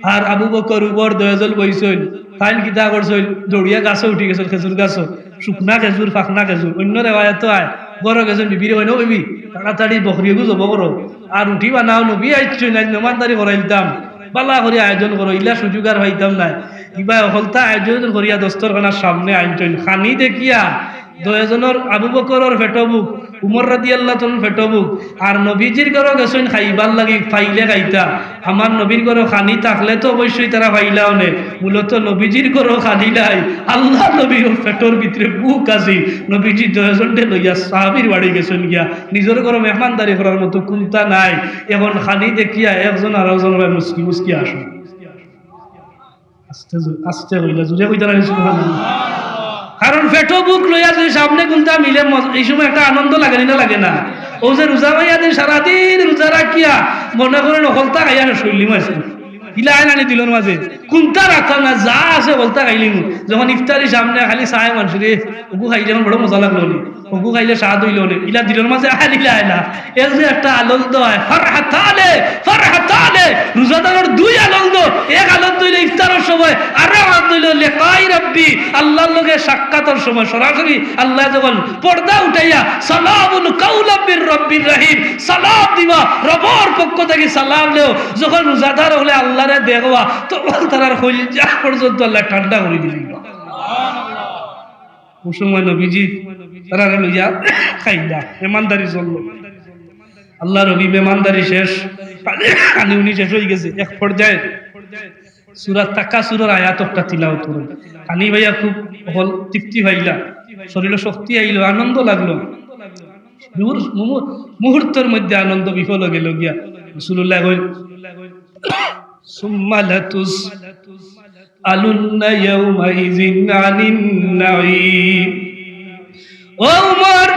আর আবু বকর উমর দুইজন বইছইন, তাইন কিতা করছইন, দৌড়িয়া গাছো উঠি গেছইন, খেজুর গাছো, শুকনা খেজুর, ফাকনা খেজুর। অইন্য রেওয়ায়েতো আয়, ঘরো গেছইন, বিবিরে কইন, "ও বিবি, তাড়াতাড়ি বকরিগু জবো করো, আর রুটি বানাও, নবী আইছইন, আইজ মেহমানদারি করাইলতাম।" বালা করি আয়োজন করো, ইলা সুযোগ আর পাইতাম নায়। ইবায় হকলতা আয়োজন করিয়া দস্তরখানার সামনে আনছইন। খানি দেখিয়া দুইজনর, আবু বকরর পেটো ভুক, উমর রাদিয়াল্লাহু তাআলার পেটো ভুক, আর নবীজির ঘরো গেছইন খাইবার লাগি, পাইলে খাইতা। আমার নবীর ঘরো খানি থাকলে তো অবশ্যই তারা পাইলা অনে। মূলত নবীজির ঘরো খানি নাই, আল্লার নবীর পেটর ভিতরে ভুক আছে। নবীজি দুইজনরে লইয়া সাহাবীর বাড়ি গেছইন গিয়া, নিজর ঘরো মেহমানদারি করার মতো কুন্তা নাই। এখন খানি দেখিয়া একজন আরকজনর বায় মুচকি মুচকি আসো। আস্তে জো-, আস্তে কইলা, জুরে কইতা নায়, সুবহানাল্লাহ। কারণ পেটো ভুক লইয়া যদি সামনে কুন্তা মিলে, মজ-, এই সময় একটা আনন্দ লাগে নি না, লাগে না? অউ যে রোজা মাইয়া দিন সারাদিন রোজা রাখিয়া মনে করেন হকলতা খাইয়া শেষ করিলিমু আইজকু। ইলা আইন আনি দিলর মাঝে, কুন্তা রাখতাম না, যা আছে হকলতা খাইলিমু। যখন ইফতারি সামনে খালি চায় মানষরে, অগু খাইলে অখন বড় মজা লাগলো নি। অগু খাইলে স্বাদ অইলো নে, ইলা দিলর মাঝে আইলা আইলা। এর যে একটা আনন্দ অয়, ফারহাতানে, ফারহাতানে, রোজাদারর দুই আনন্দ। এক আনন্দ অইলো ইফতারর সময়, আর এক আনন্দ অইলো লিকাই রাব্বি, আল্লার লগে সাক্ষাতর সময়। সরাসরি আল্লায় যখন পর্দা উঠাইয়া, "সালামুন কাওলাম মির রাব্বির রাহিম", সালাম দিবা, রবর পক্ষ থাকি সালাম নেও। যখন রোজাদার অকলে আল্লারে দেখবা, তখন তারার কলিজা পর্যন্ত আল্লায় ঠান্ডা করি দিবা। অউ সময় নবীজি তারারে লইয়া খাইলা, মেহমানদারি চললো। আল্লার নবী মেহমানদারি শেষ, খানি উনি শেষ অই গেছে। এক পর্যায়ে সূরা তাকাসুরর আয়াত একটা তিলাওয়াত করইন। খানি পাইয়া খুব হকল তৃপ্তি পাইলা, শরীলো শক্তি আইলো, আনন্দ লাগলো। মুহূর-, মুহূ-, মুহূর্তর মধ্যে আনন্দ বিফল অই গেলো গিয়া। রাসূলুল্লায় কইন, "সুম্মা লাতুসআলুন্না ইয়াওমাইযিন আনিন নাঈম।" ও উমর,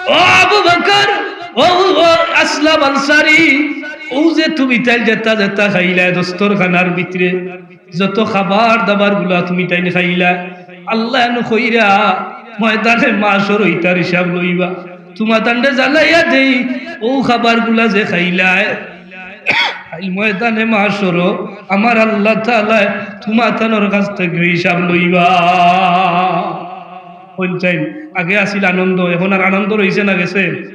ও আবু বকর, ও, ও আসলাম আনসারী, অউ যে তুমিতাইন যেতা যেতা খাইলায় দস্তরখানার ভিতরে, যত খাবার দাবার গুলা তুমিতাইন খাইলায়, আল্লায় নু কইরা ময়দানে মাশরো ইতার হিসাব লইবা। তুমাতানরে জানাইয়া দেই, অউ খাবার গুলা যে খাইলায়, কাইল ময়দানে মাশরো আমার আল্লাহ তাআলায় তুমাতানর কাছ থাকি হিসাব লইবা। কইন চাইন, আগে আছিল আনন্দ, এখন আর আনন্দ রইছে না, গেছে?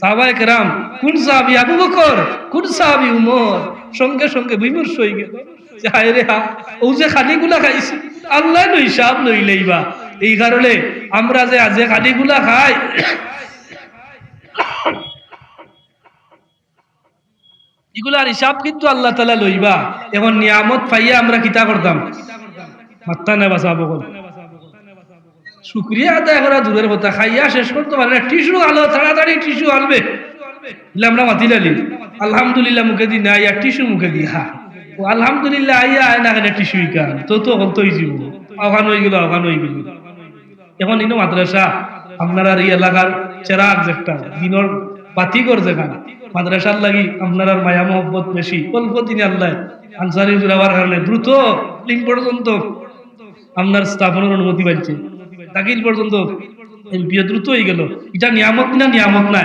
সাহাবায়ে কেরাম, কুন সাহাবী আবু বকর, কুন সাহাবী উমর, সঙ্গে সঙ্গে বিমর্ষ অই গেলা যে, "হায় রে হা, অউ যে খানিগুলা খাইছি, আল্লায় নু হিসাব লইলাইবা।" এই কারণে আমরা যে আজ যে খানিগুলা খাই, ইগুলার হিসাব কিন্তু আল্লাহ তাআলায় লইবা। এখন নিয়ামত পাইয়া আমরা কিতা করতাম? মাত্তা নাই বাঁচা বকল। শুকরিয়া আদায় করা দূরের কথা, খাইয়া শেষ করতো পারে না। টিস্যু আনো, তাড়াতাড়ি টিস্যু আনবে। ইলা আমরা মাতিলাইলি, আলহামদুলিল্লাহ মুখেদি না আইয়া টিস্যু মুখেদি, হা। ও আলহামদুলিল্লাহ আইয়া আয় না, কেনে টিস্যু ইখান? তো, তো অখান তো অই যিবো। অখান অই গেলো, অখান অই গেলো। এখন ইনো মাদ্রাসা, আপনারার ই এলাকার চেরাগ যেটা, দিনর বাতিঘর যেখান, মাদ্রাসার লাগি আপনারার মায়া মহব্বত বেশি। অল্প দিনে আল্লায় আনসারী জুড়াবার কারণে দ্রুত লিম পর্যন্ত আপনার স্থাপনর অনুমতি পাইছে। দাখিল পর্যন্ত এমপিও দ্রুত অই গেলো। ইটা নিয়ামত না, নিয়ামত না?